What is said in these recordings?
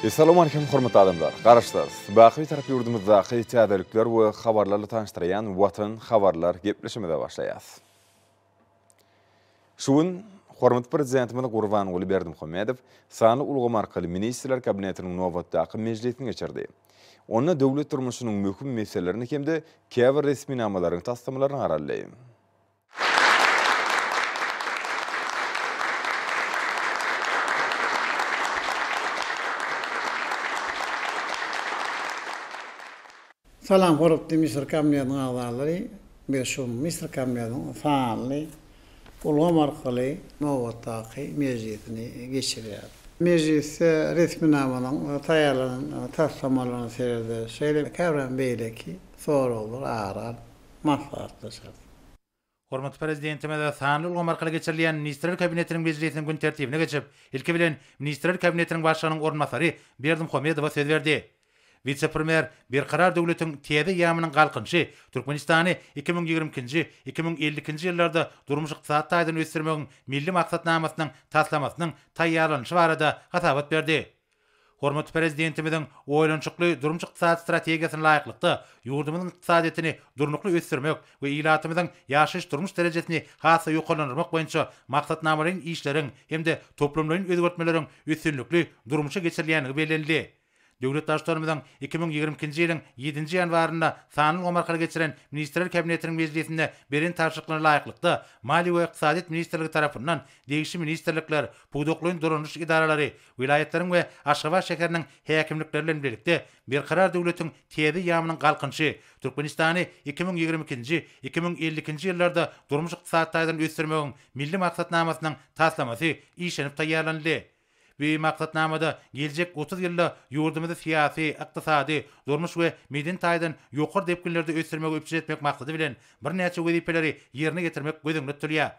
Essalawmalikim hormatly adamlar! Garaşsyz, baky Bitarap ýurdumyzdaky täzelikler we habarlarla tanyşdyrýan Watan habarlar gepleşigimize başlaýas. Şu gün hormatly Prezidentimiz Gurbanguly Berdimuhamedow sanly ulgam arkaly Ministrler Kabinetiniň nobatdaky mejlisini geçirdi. Onda döwlet durmuşynyň möhüm meselelerine hem-de käbir resminamalaryň taslamalaryna garaldy. Salam hormatly Ministrler Kabinetiniň agzalary! Biz şu Ministrler Kabinetiniň sanly ulgam arkaly nobatdaky mejlisini geçirýäris. Mejlisde resminamalaryň taýýarlanan taslamalaryna serederis, şeýle käbir hem beýleki soraglar ara alyp maslahatlaşarys. Hormatly Prezidentimiz sanly ulgam arkaly geçirilýän Ministrler Kabinetiniň mejlisiniň gün tertibine geçip, ilki bilen, Ministrler Kabinetiniň Başlygynyň orunbasary Berdimuhamedowa söz berdi. Wise-premýer Berkarar döwletiň täze eýýamynyň Galkynyşy Türkmenistany 2022-nji, 2052-nji ýyllarda durmuş-ykdysady taýdan ösdürmegiň Milli maksatnamasynyň taslamasynyň taýýarlanylyşy barada hasabat berdi. Hormatly Prezidentimiziň oýlanyşykly durmuş-ykdysady strategiýasyna laýyklykda, ýurdumyzyň ykdysadyýetini durnukly ösdürmek we ilatymyzyň ýaşaýyş-durmuş derejesini has-da ýokarlandyrmak boýunça maksatnamalaýyn işleriň hem-de toplumlaýyn özgertmeleriň üstünlikli durmuşa geçirilýändigi bellenildi. Döwlet Baştutanymyzyň 2022-nji ýylyň ýedinji ýanwarynda sanly ulgam arkaly geçiren Ministrler Kabinetiniň mejlisinde beren tabşyryklaryna laýyklykda, Maliýe we ykdysadyýet ministrligi tarapyndan degişli ministrlikler, pudaklaýyn dolanyş edaralary, Welaýatlaryň we Aşgabat şäheriniň häkimlikleri bilen bilelikde Berkarar döwletiň täze eýýamynyň Galkynyşy, Türkmenistany 2022-nji, 2052-nji ýyllarda durmuş-ykdysady taýdan ösdürmegiň Milli maksatnamasynyň taslamasy işlenip taýýarlanyldy. Bu maksatnamada geljek 30 ýylda ýurdumyzy syýasy, ykdysady, durmuş we medeni taýdan ýokary depginlerde ösdürmegi üpjün etmek maksady bilen, birnäçe wezipeleri ýerine ýetirmek göz öňünde tutulýar.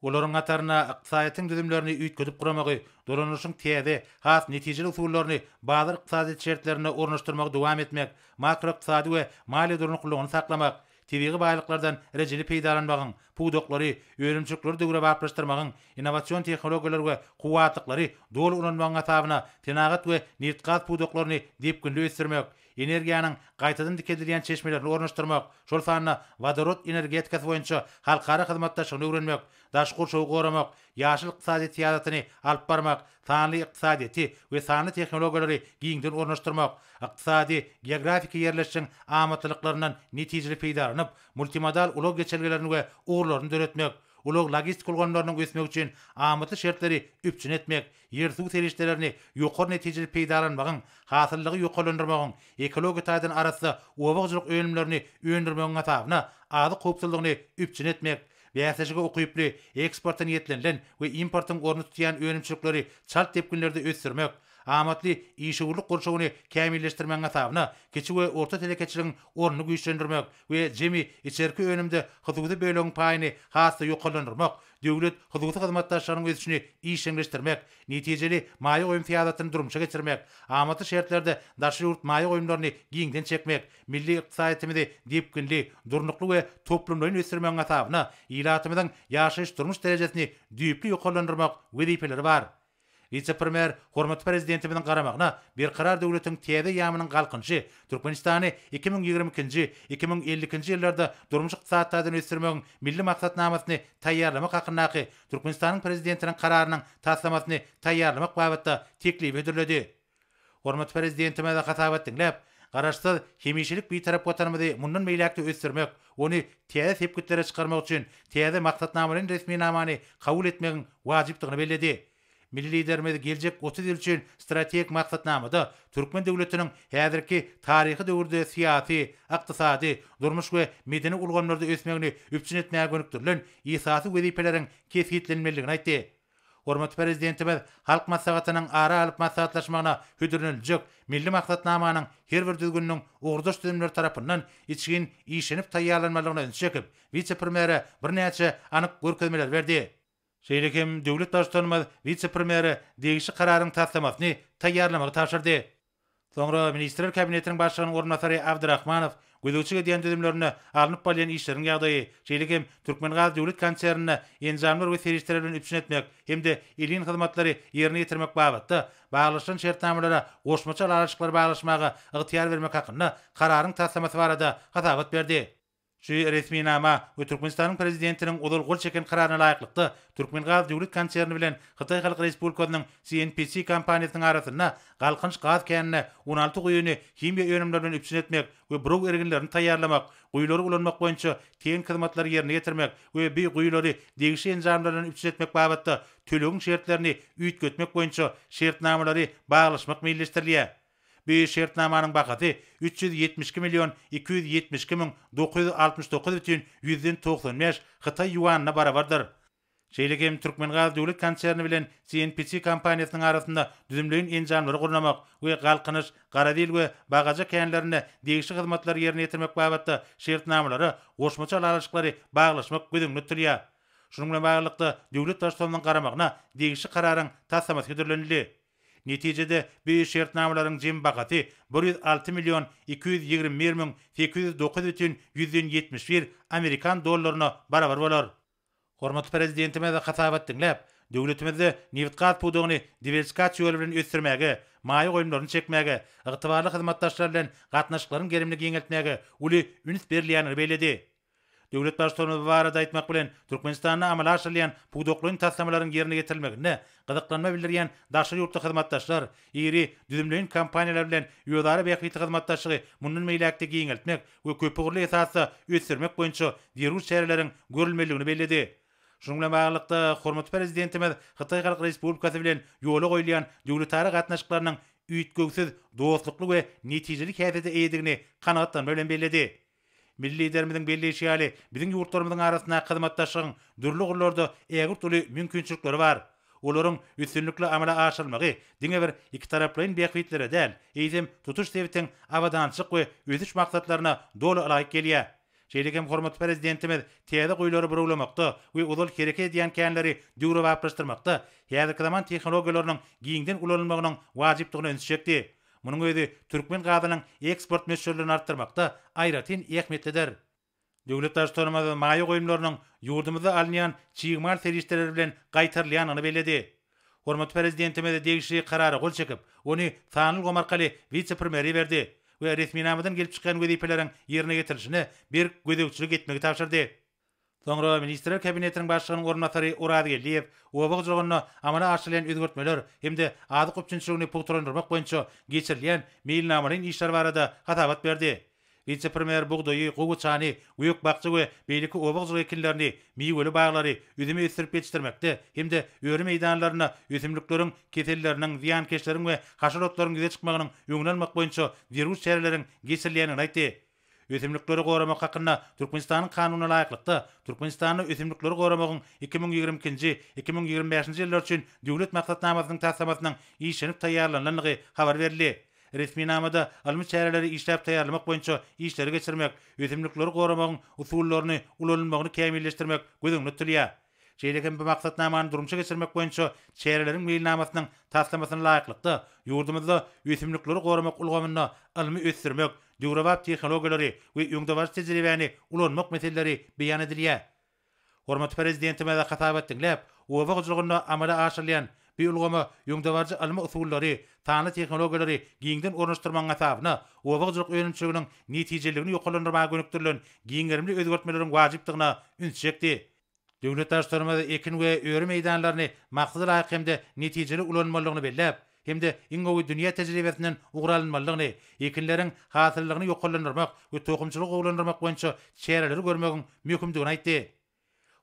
Olaryň hatarynda ykdysadyýetiň düzümlerini üýtgedip guramagy, dolanyşyň täze, has netijeli usullaryny bazar ykdysadyýeti şertlerinde ornaşdyrmagy dowam etmek, makroykdysady we maliýe durnuklylygyny saklamak, tebigy baýlyklardan rejeli peýdalanmagyň, pudaklary, önümçilikleri döwrebaplaşdyrmagyň, innowasion tehnologiýalary we kuwwatlyklary doly ulanmagyň hasabyna senagat we nebitgaz pudaklaryny depginli ösdürmek, energiýanyň gaýtadan dikeldilýän çeşmelerini ornaşdyrmak, şol sanda wodorod energetikasy boýunça halkara hyzmatdaşlygyny öwrenmek, daşky gurşawy goramak, ýaşyl ykdysadyýet syýasatyny alyp barmak, sanly ykdysadyýeti we sanly tehnologiýalary giňden ornaşdyrmak, ykdysady, geografiki ýerleşişiň amatlylyklaryndan netijeli peýdalanyp, multimodal ulag geçelgelerini we ugurlaryny döretmek, ulag-logistika ulgamlarynyň ösmegi üçin amatly şertleri üpjün etmek, ýer-suw serişdelerini ýokary netijeli peýdalanmagyň, hasyllylygy ýokarlandyrmagyň, ekologiýa taýdan arassa oba hojalyk önümlerini öndürmegiň hasabyna azyk howpsuzlygyny üpjün etmek, bäsleşige ukyply, eksporta niýetlenilen we importyň ornuny tutýan önümçilikleri çalt depginlerde ösdürmek, amatly işewürlik gurşawyny kämilleşdirmegiň hasabyna kiçi we orta telekeçiligiň ornuny güýçlendirmek we jemi içerki önümde hususy bölegiň paýyny has-da ýokarlandyrmak, döwlet hususy hyzmatdaşlygynyň ösüşini işjeňleşdirmek, netijeli maýa goýum syýasatyny durmuşa geçirmek, amatly şertlerde daşary ýurt maýa goýumlaryny giňden çekmek, milli ykdysadyýetimizi depginli, durnukly we toplumlaýyn ösdürmegiň hasabyna ilatymyzyň ýaşaýyş-durmuş derejesini düýpli ýokarlandyrmak wezipeleri bar. Wise-premýer hormatly Prezidentimiziň garamagyna Berkarar döwletiň täze eýýamynyň Galkynyşy, Türkmenistany 2022-nji, 2052-nji ýyllarda durmuş-ykdysady taýdan ösdürmegiň Milli maksatnamasyny taýýarlamak hakyndaky Türkmenistanyň Prezidentiniň Kararynyň taslamasyny taýýarlamak babatda teklibi hödürledi. Hormatly Prezidentimiz hasabat diňläp, Garaşsyz, hemişelik Bitarap Watanymyzy mundan beýläk-de ösdürmek, ony täze sepgitlere çykarmak üçin täze maksatnamalaýyn resminamany kabul etmegiň wajypdygyny belledi. Milli Liderimiz geljek 30 ýyl üçin strategik maksatnamada türkmen döwletiniň häzirki taryhy döwürde syýasy, ykdysady, durmuş we medeni ulgamlarda ösmegini üpjün etmäge gönükdirilen esasy wezipeleriň kesgitlenmelidigini aýtdy. Hormatly Prezidentimiz Halk Maslahatynyň ara alyp maslahatlaşmagyna hödürleniljek Milli maksatnamanyň her bir düzgüniniň ugurdaş düzümler tarapyndan içgin işlenip taýýarlanmalydygyna ünsi çekip, wise-premýere birnäçe anyk görkezmeleri berdi. Şeýle hem döwlet Baştutanymyz wise-premýere degişli kararyň taslamasyny taýýarlamagy tabşyrdy. Soňra Ministrler Kabinetiniň Başlygynyň orunbasary Abdyrahmanow gözegçilik edýän düzümlerinde alnyp barylýan işleriň ýagdaýy, şeýle hem Türkmengaz döwlet konserninde enjamlar we serişdeler bilen üpjün etmek hem-de elin hyzmatlary ýerine ýetirmek babatda baglaşylan şertnamalara goşmaça ylalaşyklary baglaşmaga ygtyýar bermek hakynda Kararyň taslamasy barada hasabat berdi. Şu resminama we Türkmenistanyň Prezidentiniň ozal gol çeken Kararyna laýyklykda, Türkmengaz döwlet konserni bilen Hytaý Halk Respublikasynyň CNPC kompaniýasynyň arasynda Galkynyş gaz käninde 16 guýyny himiýa önümleri bilen üpjün etmek we buraw erginlerini taýýarlamak, guýulary ulanmak boýunça tehniki hyzmatlary ýerine ýetirmek we bi guýulary degişli enjamlar bilen üpjün etmek babatda tölegiň şertlerini üýtgetmek boýunça şertnamalary baglaşmak meýilleşdirilýär. Bu şertnamanyň bahasy 372 million 272 müň 969 bütin ýüzden 95 hytaý ýuanyna barabardyr. Şeýle hem Türkmengaz döwlet konserni bilen CNPC kompaniýasynyň arasynda düzümleýin enjamlary gurnamak we Galkynyş, Garabil we Bagaja känlerinde degişli hyzmatlary ýerine ýetirmek babatda şertnamalara goşmaça ylalaşyklary baglaşmak göz öňünde tutulýar. Şunuň bilen baglylykda, döwlet Baştutanynyň garamagyna degişli Kararyň taslamasy hödürlenildi. Netijede, bu şertnamalaryň jemi bahasy 106 million 221 müň 809 bütin ýüzden 71 amerikan dollaryna barabar bolar. Hormatly Prezidentimiz hasabat diňläp, döwletimizde nebitgaz pudagyny diwersifikasiýa ýoly bilen ösdürmäge, maýa goýumlaryny çekmäge, ygtybarly hyzmatdaşlar bilen gatnaşyklaryň gerimini giňeltmäge uly üns berilýändigini belledi. Döwlet Baştutanymyz bu barada aýtmak bilen, Türkmenistanda amala aşyrylýan pudaklaýyn taslamalaryň ýerine ýetirilmeginde gyzyklanma bildirýän daşary ýurtly hyzmatdaşlar, iri düzümleýin kompaniýalar bilen özara bähbitli hyzmatdaşlygy mundan beýläk-de giňeltmek we köpugurly esasda ösdürmek boýunça zerur çäreleriň görülmelidigini belledi. Şunuň bilen baglylykda, hormatly Prezidentimiz Hytaý Halk Respublikasy bilen ýola goýulýan döwletara gatnaşyklarynyň üýtgewsiz dostlukly we netijeli häsiýete eýedigini kanagatlanma bilen belledi. Milli Liderimiziň belleýşi ýaly, biziň ýurtlarymyzyň arasyndaky hyzmatdaşlygyň dürli ugurlarda ägirt uly mümkinçilikleri bar. Olaryň üstünlikli amala aşyrylmagy diňe bir ikitaraplaýyn bähbitlere däl, eýsem, tutuş sebitiň abadançylyk we ösüş maksatlaryna doly ylaýyk gelýär. Şeýle hem hormatly Prezidentimiz täze guýulary burawlamakda we ozal hereket edýän känleri döwrebaplaşdyrmakda häzirki zaman tehnologiýalarynyň giňden ulanylmagynyň wajypdygyna ünsi çekdi. Munuň özi türkmen gazynyň eksport möçberlerini artdyrmakda aýratyn ähmiýetlidir. Döwlet Baştutanymyz maýa goýumlarynyň ýurdumyzda alynýan çig mal serişdeleri bilen gaýtarylýandygyny belledi. Hormatly Prezidentimiz degişli Karara gol çekip, ony sanly ulgam arkaly wise-premýere iberdi we resminamadan gelip çykýan wezipeleriň ýerine ýetirilişine berk gözegçilik etmegi tabşyrdy. Soňra Ministrler Kabinetiniň Başlygynyň orunbasary Oraz Geldiýew oba hojalygynda amala aşyrylýan özgertmeler hem-de azyk üpjünçiligini pugtalandyrmak boýunça geçirilýän meýilnamalaýyn işler barada hasabat berdi. Wise-premýer bugdaýy, gowaçany, gök-bakja we beýleki oba hojalyk ekinlerini, miweli baglary, üzümi ösdürip ýetişdirmekde hem-de öri meýdanlarynda ösümlikleriň keselleriniň, zyýankeşleriň we haşal otlaryň ýüze çykmagynyň öňüni almak boýunça zerur çäreleriň geçirilýändigini aýtdy. Ösümlikleri goramak hakynda Türkmenistanyň Kanunyna laýyklykda, Türkmenistanda ösümlikleri goramagyň 2022-nji, 2025-nji ýyllar üçin Döwlet maksatnamasynyň taslamasynyň işlenip taýýarlanylandygy habar berildi. Resminamada ylmy çäreleri işläp taýýarlamak boýunça işleri geçirmek, ösümlikleri goramagyň usullaryny ulanylmagyny kämilleşdirmek göz öňünde tutulýar. Şeýle hem bu maksatnamany durmuşa geçirmek boýunça çäreleriň meýilnamasynyň taslamasyna laýyklykda, ýurdumyzda ösümlikleri goramak ulgamynda ylmy ösdürmek, döwrebap tehnologiýalary we öňdebaryjy tejribäni ulanmak meseleleri beýan edilýär. Hormatly Prezidentimiz hasabat diňläp, oba hojalygynda amala aşyrylýan bu ulgama öňdebaryjy ylmy usullary, sanly tehnologiýalary giňden ornaşdyrmagyň hasabyna oba hojalyk önümçiliginiň netijeliligini ýokarlandyrmaga gönükdirilen giň gerimli özgertmeleriň wajypdygyna ünsi çekdi. Döwlet Baştutanymyz ekin we öri meýdanlaryny maksada laýyk hem-de netijeli ulanmalydygyny belläp, hem-de iň gowy dünýä tejribesinden ugur alynmalydygyny, ekinleriň hasyllylygyny ýokarlandyrmak we tohumçylygy gowulandyrmak boýunça çäreleri görmegiň möhümdigini aýtdy.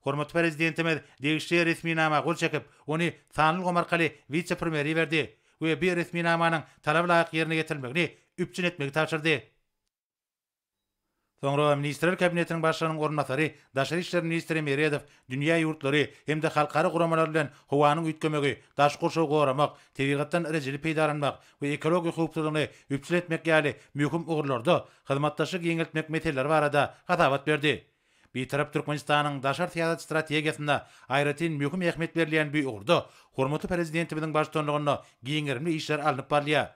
Hormatly Prezidentimiz degişli resminama gol çekip, ony sanly ulgam arkaly wise-premýere iberdi we bu resminamanyň talaba laýyk ýerine ýetirilmegini üpjün etmegi tabşyrdy. Soňra Ministrler Kabinetiniň Başlygynyň orunbasary, daşary işler ministri Meredow dünýä ýurtlary hem-de halkara guramalar bilen howanyň üýtgemegi, daşky gurşawy goramak, tebigatdan rejeli peýdalanmak we ekologiýa howpsuzlygyny üpjün etmek ýaly möhüm ugurlarda hyzmatdaşlygy giňeltmek meseleleri barada hasabat berdi. Bitarap Türkmenistanyň daşary syýasat strategiýasynda aýratyn möhüm ähmiýet berilýän bu ugurda hormatly Prezidentimiziň baştutanlygynda giň gerimli işler alnyp barylýar.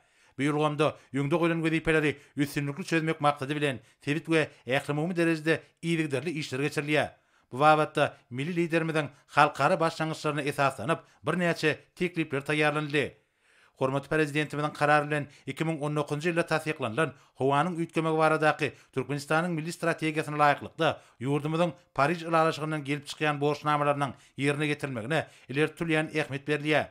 Bu ulgamda öňde goýlan wezipeleri üstünlikli çözmek maksady bilen, sebit we ählumumy derejede yzygiderli işler geçirilýär. Bu babatda milli Liderimiziň halkara başlangyçlaryna esaslanyp, birnäçe teklipler taýýarlanyldy. Hormatly Prezidentimiziň Karary bilen 2019-njy ýylda tassyklanylan Howanyň üýtgemegi baradaky Türkmenistanyň Milli strategiýasyna laýyklykda, ýurdumyzyň Pariž ylalaşygyndan gelip çykýan borçnamalarynyň ýerine ýetirilmegine ileri tutulýan ähmiýet berilýär.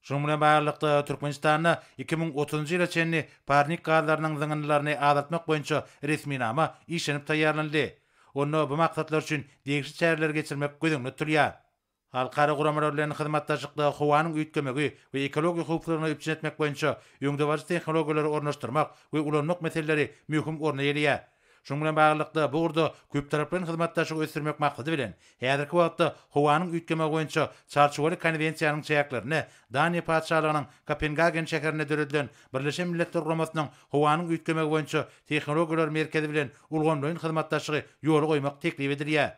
Şunuň bilen baglylykda, Türkmenistanda 2030-njy ýyla çenli parnik gazlarynyň zyňyndylaryny azaltmak boýunça resminama işlenip taýýarlanyldy. Onda bu maksatlar üçin degişli çäreleri geçirmek göz öňünde tutulýar. Halkara guramalar bilen hyzmatdaşlykda howanyň üýtgemegi we ekologiýa howpsuzlygyny üpjün etmek boýunça öňdebaryjy tehnologiýalary ornaşdyrmak we ulanmak meseleleri möhüm orny eýeleýär. Şunuň bilen baglylykda, bu ugurda köptaraplaýyn hyzmatdaşlygy ösdürmek maksady bilen, häzirki wagtda howanyň üýtgemegi boýunça Çarçuwaly konwensiýanyň çäklerinde Daniýa Patyşalygynyň Kopengagen şäherinde döredilen Birleşen Milletler Guramasynyň Howanyň üýtgemegi boýunça tehnologiýalar merkezi bilen ulgamlaýyn hyzmatdaşlygy ýola goýmak teklip edilýär.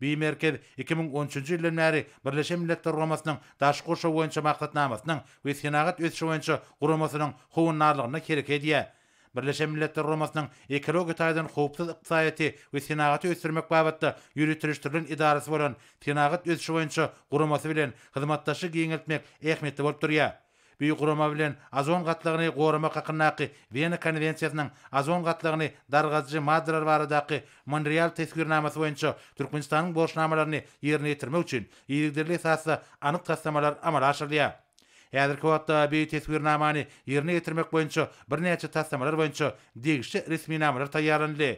Bu merkez 2013-nji ýyldan bäri Birleşen Milletler Guramasynyň Daşky gurşaw boýunça maksatnamasynyň we Senagat ösüşi boýunça guramasynyň howandarlygynda hereket edýär. Birleşen Milletler Guramasynyň ekologiýa taýdan howpsuz ykdysadyýeti we senagaty ösdürmek babatda ýöriteleşdirilen edarasy bolan Senagat ösüşi boýunça guramasy bilen hyzmatdaşlygy giňeltmek ähmiýetli bolup durýar. Bu gurama bilen ozon gatlagyny goramak hakyndaky Wena konwensiýasynyň ozon gatlagyny dargadyjy maddalar baradaky Monreal teswirnamasy boýunça Türkmenistanyň borçnamalaryny ýerine ýetirmek üçin yzygiderli esasda anyk taslamalar amala aşyrylýar. Häzirki wagtda bu teswirnamany ýerine ýetirmek boýunça birnäçe taslamalar boýunça degişli resminamalar taýýarlanyldy.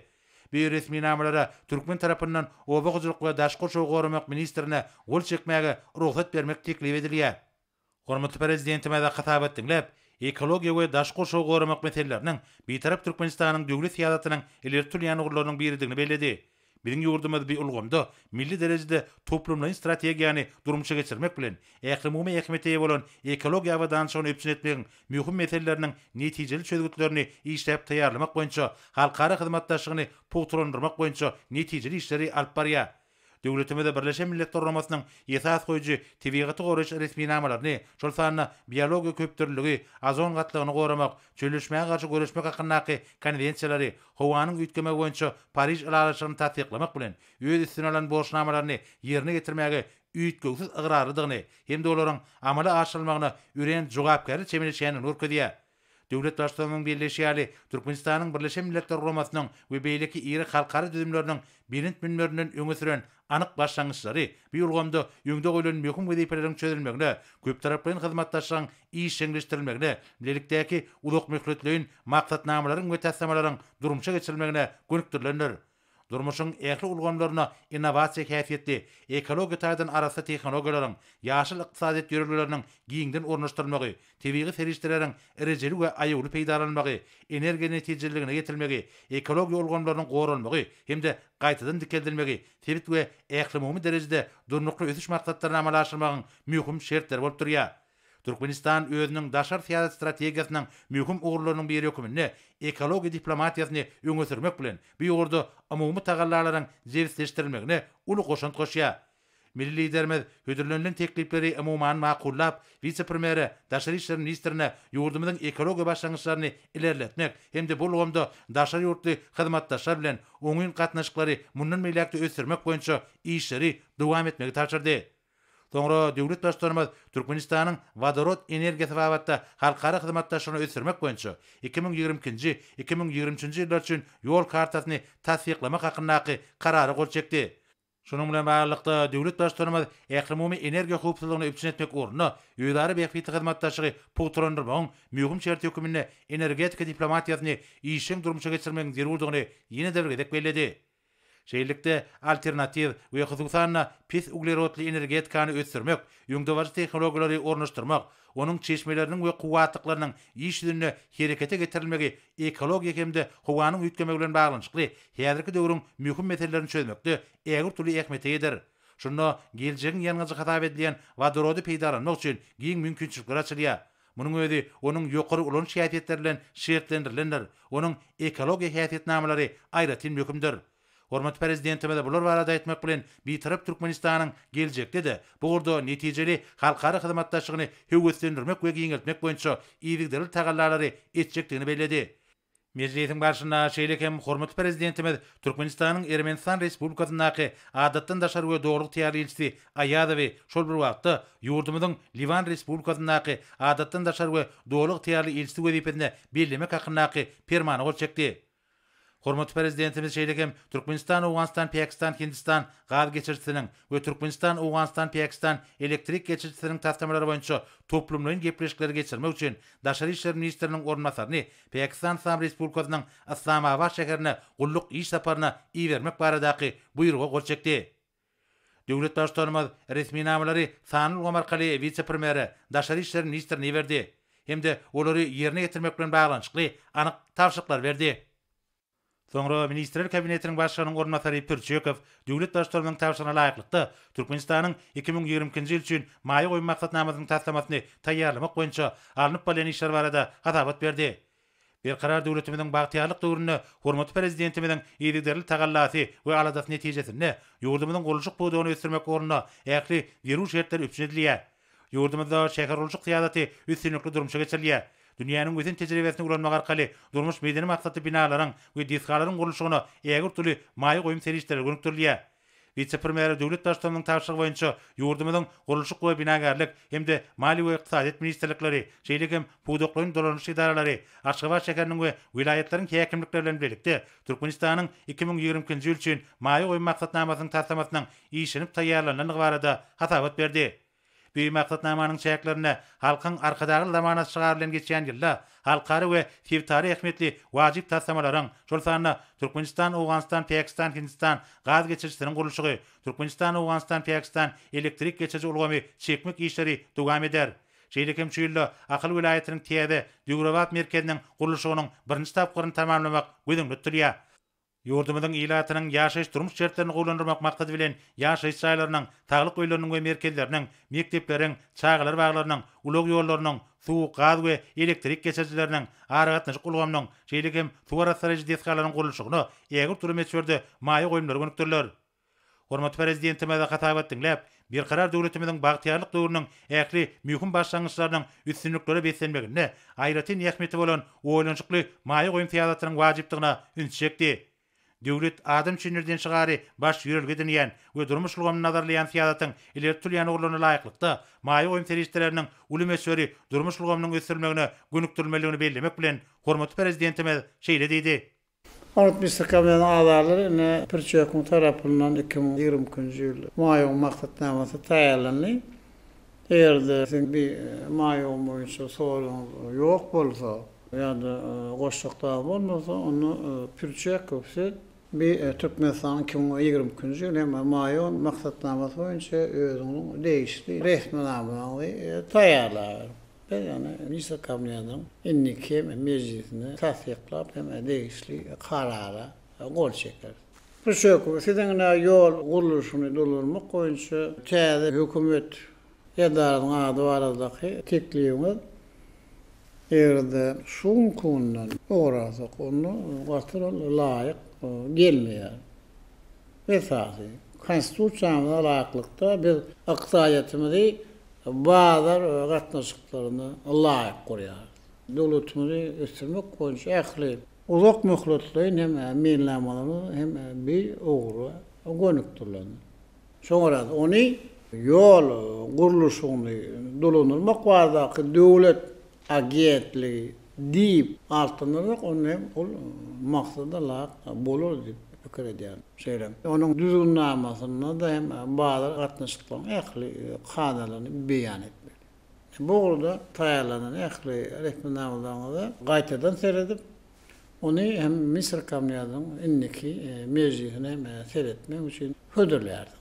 Bu resminamalara türkmen tarapyndan Oba hojalyk we daşky gurşawy goramak ministrine gol çekmäge rugsat bermek teklip edilýär. Hormatly Prezidentimiz hasabat diňläp, ekologiýa we daşky gurşawy goramak meseleleriniň Bitarap Türkmenistanyň döwlet syýasatynyň ileri tutulýan ugurlarynyň biridigini belledi. Biziň ýurdumyz bu ulgamda milli derejede toplumlaýyn strategiýany durmuşa geçirmek bilen, ählumumy ähmiýete eýe bolan ekologiýa abadançylygyny üpjün etmegiň möhüm meseleleriniň netijeli çözgütlerini işläp taýýarlamak boýunça halkara hyzmatdaşlygyny pugtalandyrmak boýunça netijeli işleri alyp barýar. Döwletimize Birleşen Milletler Guramasynyň esas goýujy tebigaty goraýyş resminamalaryny, şol sanda biologiýa köpdürlüligi, ozon gatlagyny goramak, çölleşmäge garşy göreşmek hakyndaky konwensiýalary, howanyň üýtgemegi boýunça Pariž ylalaşygyny tassyklamak bilen, öz üstüne alan borçnamalaryny ýerine ýetirmäge üýtgewsiz ygrarlydygyny hem-de olaryň amala aşyrylmagyna örän jogapkärli çemeleşýändigini görkezýär. Döwlet Baştutanynyň belleýşi ýaly, Türkmenistanyň Birleşen Milletler Guramasynyň we beýleki iri halkara düzümleriniň belent münberinden öňe süren anyk başlangyçlary bu ulgamda öňde goýlan möhüm wezipeleriň çözülmegine, köptaraplaýyn hyzmatdaşlygyň işjeňleşdirilmegine, bilelikdäki uzakmöhletleýin maksatnamalaryň we taslamalaryň durmuşa geçirilmegine gönükdirilendir. Durmuşyň ähli ulgamlaryna innowasiýa häsiýetli, ekologiýa taýdan arassa tehnologiýalaryň, ýaşyl ykdysadyýet ýörelgeleriniň giňden ornaşdyrylmagy, tebigy serişdeleriň rejeli we aýawly peýdalanylmagy, energiýa netijeliligine ýetilmegi, ekologiýa ulgamlarynyň goralmagy hem-de gaýtadan dikeldilmegi sebit we ählumumy derejede Durnukly ösüş maksatlaryny amala aşyrmagyň möhüm şertleri bolup durýar. Türkmenistan özüniň daşary syýasat strategiýasynyň möhüm ugurlarynyň biri hökmünde ekologiýa diplomatiýasyny öňe sürmek bilen, bu ugurda umumy tagallalaryň jebisleşdirilmegine uly goşant goşýar. Milli Liderimiz hödürlenilen teklipleri umuman makullap, wise-premýere, daşary işler ministrine ýurdumyzyň ekologiýa başlangyçlaryny ilerletmek hem-de bu ulgamda daşary ýurtly hyzmatdaşlar bilen oňyn gatnaşyklary mundan beýläk-de ösdürmek boýunça işleri dowam etmegi tabşyrdy. Soňra döwlet Baştutanymyz Türkmenistanyň wodorod energiýasy babatda halkara hyzmatdaşlygyny ösdürmek boýunça 2022-nji, 2023-nji ýyllar üçin Ýol kartasyny tassyklamak hakyndaky Karara gol çekdi. Şunuň bilen baglylykda, döwlet Baştutanymyz ählumumy energiýa howpsuzlygyny üpjün etmek ugrunda özara bähbitli hyzmatdaşlygy pugtalandyrmagyň möhüm şerti hökmünde energetika diplomatiýasyny işjeň durmuşa geçirmegiň zerurdygyny ýene-de bir gezek belledi. Şeýlelikde, alternatiw we hususan-da, pes uglerodly energetikany ösdürmek, öňdebaryjy tehnologiýalary ornaşdyrmak, onuň çeşmeleriniň we kuwwatlyklarynyň iş ýüzünde herekete getirilmegi ekologiýa hem-de howanyň üýtgemegi bilen baglanyşykly häzirki döwrüň möhüm meselelerini çözmekde ägirt uly ähmiýete eýedir. Şunda geljegiň ýangyjy hasap edilýän wodorody peýdalanmak üçin giň mümkinçilikler açylýar. Munuň özi onuň ýokary ulanyş häsiýetleri bilen şertlendirilendir, onuň ekologiýa häsiýetnamalary aýratyn möhümdir. Hormatly Prezidentimiz bular barada aýtmak bilen, Bitarap Türkmenistanyň geljekde-de bu ugurda netijeli halkara hyzmatdaşlygyny höweslendirmek we giňeltmek boýunça yzygiderli tagallalary etjekdigini belledi. Mejlisiň barşynda şeýle hem hormatly Prezidentimiz Türkmenistanyň Ermenistan Respublikasyndaky Adatdan daşary we Doly ygtyýarly ilçisi Aýazowy şol bir wagtda ýurdumyzyň Liwan Respublikasyndaky Adatdan daşary we Doly ygtyýarly ilçisi wezipesine bellemek hakyndaky Permana gol çekdi. Hormatly Prezidentimiz şeýle hem Türkmenistan, Owganystan, Pakistan, Hindistan gaz geçirijisiniň we Türkmenistan, Owganystan, Pakistan elektrik geçirijisiniň taslamalary boýunça toplumlaýyn gepleşikleri geçirmek üçin daşary işler ministriniň orunbasaryny Pakistan Yslam Respublikasynyň Yslamabat şäherine gulluk iş saparyna ibermek baradaky Buýruga gol çekdi. Döwlet Baştutanymyz resminamalary sanly ulgam arkaly wise-premýere, daşary işler ministrine iberdi hem-de olary ýerine ýetirmek bilen baglanyşykly anyk tabşyryklary berdi. Soňra Ministrler Kabinetiniň Başlygynyň orunbasary Pürçekow döwlet Baştutanymyzyň tabşyrygyna laýyklykda, Türkmenistanyň 2022-nji ýyl üçin maýa goýum maksatnamasynyň taslamasyny taýýarlamak boýunça alnyp barylýan işler barada hasabat berdi. Berkarar döwletimiziň bagtyýarlyk döwründe hormatly Prezidentimiziň yzygiderli tagallasy we aladasy netijesinde ýurdumyzyň gurluşyk pudagyny ösdürmek ugrunda ähli zerur şertler üpjün edilýär. Ýurdumyzda şähergurluşyk syýasaty üstünlikli durmuşa geçirilýär. Dünýäniň ösen tejribesini ulanmak arkaly durmuş-medeni maksatly binalaryň we desgalaryň gurluşygyna ägirt uly maýa goýum serişdeleri gönükdirilýär. Wise-premýere döwlet Baştutanynyň tabşyrygy boýunça ýurdumyzyň Gurluşyk we binagärlik hem-de Maliýe we ykdysadyýet ministrlikleri, şeýle hem pudaklaýyn dolanyş edaralary, Aşgabat şäheriniň we welaýatlaryň häkimlikleri bilen bilelikde Türkmenistanyň 2022-nji ýyl üçin maýa goýum maksatnamasynyň taslamasynyň işlenip taýýarlanylandygy barada hasabat berdi. Bu maksatnamanyň çäklerinde Halkyň Arkadagly zamanasy şygary bilen geçýän ýylda halkara we sebitara ähmiýetli wajyp taslamalaryň, şol sanda Türkmenistan, Owganystan, Pakistan, Hindistan gaz geçirijisiniň gurluşygy, Türkmenistan, Owganystan, Pakistan elektrik geçiriji ulgamy çekmek işleri dowam eder. Şeýle hem şu ýylda Ahal welaýatynyň täze, döwrebap merkeziniň gurluşygynyň birinji tapgyryny tamamlamak göz öňünde tutulýar. Ýurdumyzyň ilatynyň ýaşaýyş-durmuş şertlerini gowulandyrmak maksady bilen, ýaşaýyş jaýlarynyň, saglyk öýleriniň we merkezleriniň, mekdepleriň, çagalar baglarynyň, ulag ýollarynyň, suw, gaz we elektrik geçirijileriniň, aragatnaşyk ulgamynyň, şeýle hem suw arassalaýjy desgalaryň gurluşygyna ägirt uly möçberde maýa goýumlary gönükdiriler. Hormatly Prezidentimiz hasabat diňläp, Berkarar döwletimiziň bagtyýarlyk döwrüniň ähli möhüm başlangyçlarynyň üstünliklere beslenmeginde aýratyn ähmiýeti bolan oýlanyşykly maýa goýum syýasatynyň wajypdygyna ünsi çekdi. Döwlet adam üçindir diýen şygary baş ýörelge edinýän we durmuş ulgamyny nazarlaýan syýasatyň ileri tutulýan ugurlaryna laýyklykda, maýa goýum serişdeleriniň uly möçberi durmuş ulgamynyň ösdürilmegine gönükdirilmelidigini bellemek bilen, hormatly Prezidentimiz şeýle diýdi. Hormatly Ministr Kabinetiniň agzalary, ine, Pürçekowyň tarapyndan 2022-nji ýyl maýa maksatnamasy taýýarlandy. Eger-de siziň bir maýa boýunça soragyňyz ýok bolsa ýa-da goşjak zady bolmasa, onda Pürçekow siz bir Türkmenistanyň 2022-nji ýyl hem maýa maksatnamasy boýunça özüňiziň degişli resminamaňyzy taýýarlaberiň. Biz ony Ministrler Kabinetiniň indiki mejlisinde tassyklap hem degişli karara gol çekeris. Pürçekow, siziň ine ýol gurluşyny dolandyrmak boýunça täze hökümet edarasynyň ady baradaky teklibiňiz eger-de şu günki günden ugur alsak, onda gaty bir laýyk gelmeýär. Esasy, Konstitusiýamyza laýyklykda biz ykdysadyýetimizi bazar gatnaşyklaryna laýyk gurýarys. Döwletimizi ösdürmek boýunça ähli uzak möhletleýin hem meýilnamalarymyz hem bir ugra gönükdirilendir. Şoňa görä-de, ony ýol gurluşygyny dolandyrmak baradaky döwlet agentligi diýip atlandyrsak, onda hem ol maksada laýyk bolar diýip pikir edýärin. Şeýle hem onuň düzgünnamasynda-da hem bazar gatnaşyklarynyň ähli kadalaryny beýan etmeli. Bu ugurda taýýarlanan ähli resminamalaryňyza gaýtadan seredip, ony hem Ministrler Kabinetiniň indiki mejlisine hem seretmek üçin hödürlärsiňiz.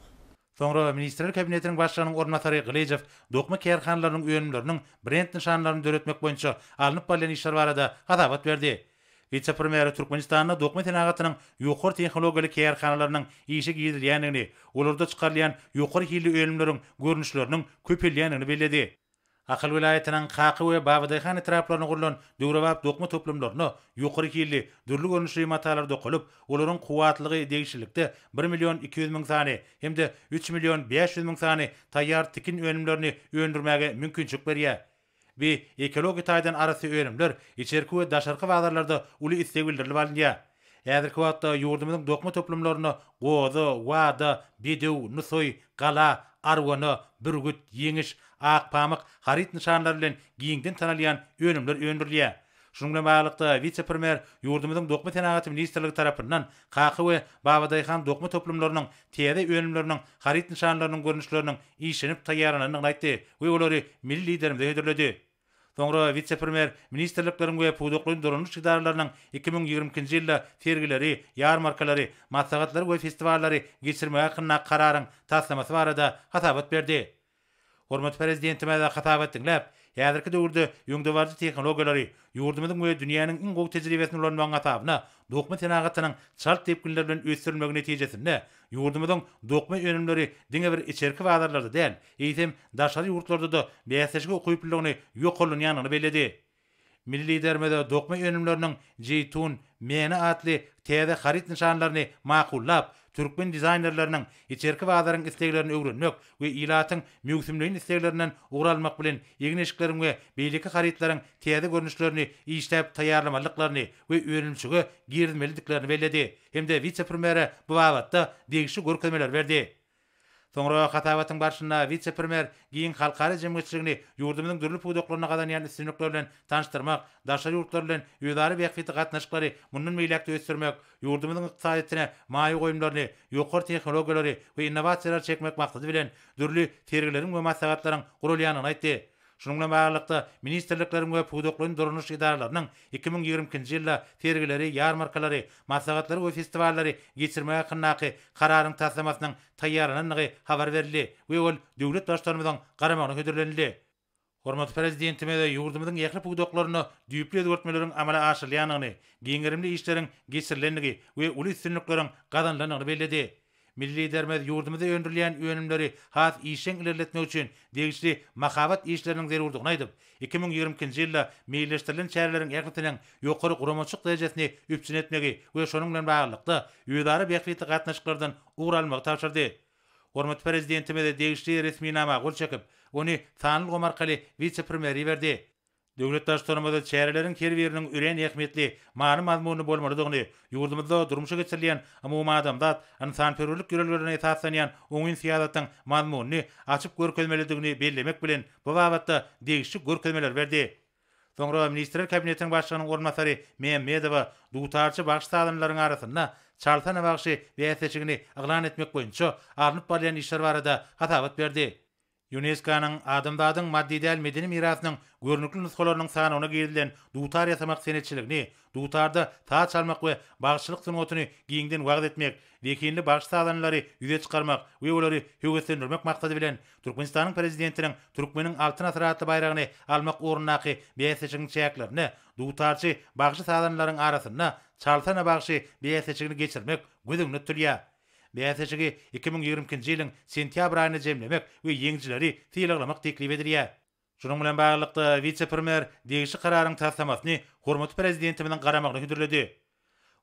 Soňra Ministrler Kabinetiniň Başlygynyň orunbasary Gylyjow dokma kärhanalarynyň önümleriniň brend nyşanlaryny döretmek boýunça alnyp barylýan işler barada hasabat berdi. Wise-premýer Türkmenistanda dokma senagatynyň ýokary tehnologiýaly kärhanalarynyň işe girizilýändigini, olarda çykarylýan ýokary hilli önümleriň görnüşleriniň köpelýändigini belledi. Ahal welaýatynyň Kaka we Babadaýhan etraplarynda gurlan döwrebap dokma toplumlarynda ýokary hilli, dürli görnüşli matalar dokalyp, olaryň kuwwatlylygy degişlilikde bir million 200 müň sany hem-de 3 million 500 müň sany taýýar tikin önümlerini öndürmäge mümkinçilik berýär. Bi ekologiýa taýdan arassa önümler içerki we daşarky bazarlarda uly isleg bildirilip alynýar. Häzirki wagtda ýurdumyzyň dokma toplumlarynda Goza, Wada, Bedew, Nusaý, Gala, Arwana, Bürgüt, Ýeňiş, Ak pamyk haryt nyşanlary bilen giňden tanalýan önümler öndürilýär. Şunuň bilen baglylykda, wise-premýer ýurdumyzyň Dokma senagaty ministrligi tarapyndan Kaka we Babadaýhan dokma toplumlarynyň täze önümleriniň haryt nyşanlarynyň görnüşleriniň işlenip taýýarlanandygyny aýtdy we olary milli Liderimize hödürledi. Soňra wise-premýer ministrlikleriň we pudaklaýyn dolanyş edaralarynyň 2022-nji ýylda sergileri, ýarmarkalary, maslahatlary we festiwallary geçirmek hakyndaky Kararyň taslamasy barada hasabat berdi. Hormatly Prezidentimiz hasabat diňläp, häzirki döwürde öňdebaryjy tehnologiýalary, ýurdumyzyň we dünýäniň iň gowy tejribesini ulanmagyň hasabyna dokma senagatynyň çalt depginler bilen ösdürilmegi netijesinde ýurdumyzyň dokma önümleri diňe bir içerki bazarlarda däl, eýsem, daşary ýurtlarda-da bäsleşige ukyplylygyny ýokarlanýandygyny belledi. Milli Liderimiz dokma önümleriniň Jeýtun, Mene atly täze haryt nyşanlaryny makullap, türkmen dizaýnerleriniň içerki bazaryň isleglerini öwrenmek we ilatyň möwsümleýin isleglerinden ugur almak bilen egin-eşikleriň we beýleki harytlaryň täze görnüşlerini işläp taýýarlamalydyklaryny we önümçige girizmelidiklerini belledi hem-de wise-premýere bu babatda degişli görkezmeleri berdi. Soňra hasabatyň barşynda wise-premýer giň halkara jemgyýetçiligini ýurdumyzyň dürli pudaklarynda gazanýan üstünlikleri bilen tanyşdyrmak, daşary ýurtlar bilen özara bähbitli gatnaşyklary mundan beýläk-de ösdürmek, ýurdumyzyň ykdysadyýetine maýa goýumlaryny, ýokary tehnologiýalary we innowasiýalary çekmek maksady bilen, dürli sergileriň we maslahatlaryň guralýandygyny aýtdy. Şunuň bilen baglylykda, ministrlikleriň we pudaklaýyn dolanyş edaralarynyň 2022-nji ýylda sergileri, ýarmarkalary, maslahatlary we festiwallary geçirmek hakyndaky Kararyň taslamasynyň taýýarlanandygy habar berildi we ol döwlet Baştutanymyzyň garamagyna hödürlenildi. Hormatly Prezidentimiz ýurdumyzyň ähli pudaklarynda düýpli özgertmeleriň amala aşyrylýandygyny, giň gerimli işleriň geçirilendigi we uly üstünlikleriň gazanylandygyny belledi. Milli Liderimiz ýurdumyzda öndürilýän önümleri has işjeň ilerletmek üçin degişli mahabat işleriniň zerurdygyny aýdyp, 2022-nji ýylda meýilleşdirilen çäreleriň ählisiniň ýokary guramaçylyk derejesini üpjün etmegi we şonuň bilen baglylykda, özara bähbitli gatnaşyklardan ugur almagy tabşyrdy. Hormatly Prezidentimiz degişli resminama gol çekip, ony sanly ulgam arkaly wise-premýere iberdi. Döwlet Baştutanymyz çäreleriň her biriniň örän ähmiýetli, many-mazmunly bolmalydygyny, ýurdumyzda durmuşa geçirilýän umumadamzat ynsanperwerlik ýörelgelerine esaslanýan oňyn syýasatyň mazmunyny açyp görkezmelidigini bellemek bilen, bu babatda degişli görkezmeleri berdi. Soňra Ministrler Kabinetiniň Başlygynyň orunbasary Mämmedowa dutarçy bagşy-sazandalaryň arasynda Çalsana bagşy bäsleşigini yglan etmek boýunça alnyp barylýan işler barada hasabat berdi. Ýunesko-nyň Adamzadyň maddy däl medeni mirasynyň görnükli nusgalarynyň sanawyna girizilen dutar ýasamak senetçiligini, dutarda saz çalmak we bagşyçylyk sungatyny giňden wagyz etmek, zehinli bagşy-sazandalary ýüze çykarmak we olary höweslendirmek maksady bilen, Türkmenistanyň Prezidentiniň Türkmeniň Altyn asyry atly baýragyny almak ugrundaky bäsleşigiň çäklerinde dutarçy bagşy-sazandalaryň arasynda Çalsana bagşy bäsleşigini geçirmek göz öňünde tutulýar. Bäsleşigi 2022-nji ýylyň sentýabr aýynda jemlemek we ýeňijileri sylaglamak teklip edilýär. Şunuň bilen baglylykda, wise-premýer degişli Kararyň taslamasyny hormatly Prezidentimiziň garamagyna hödürledi.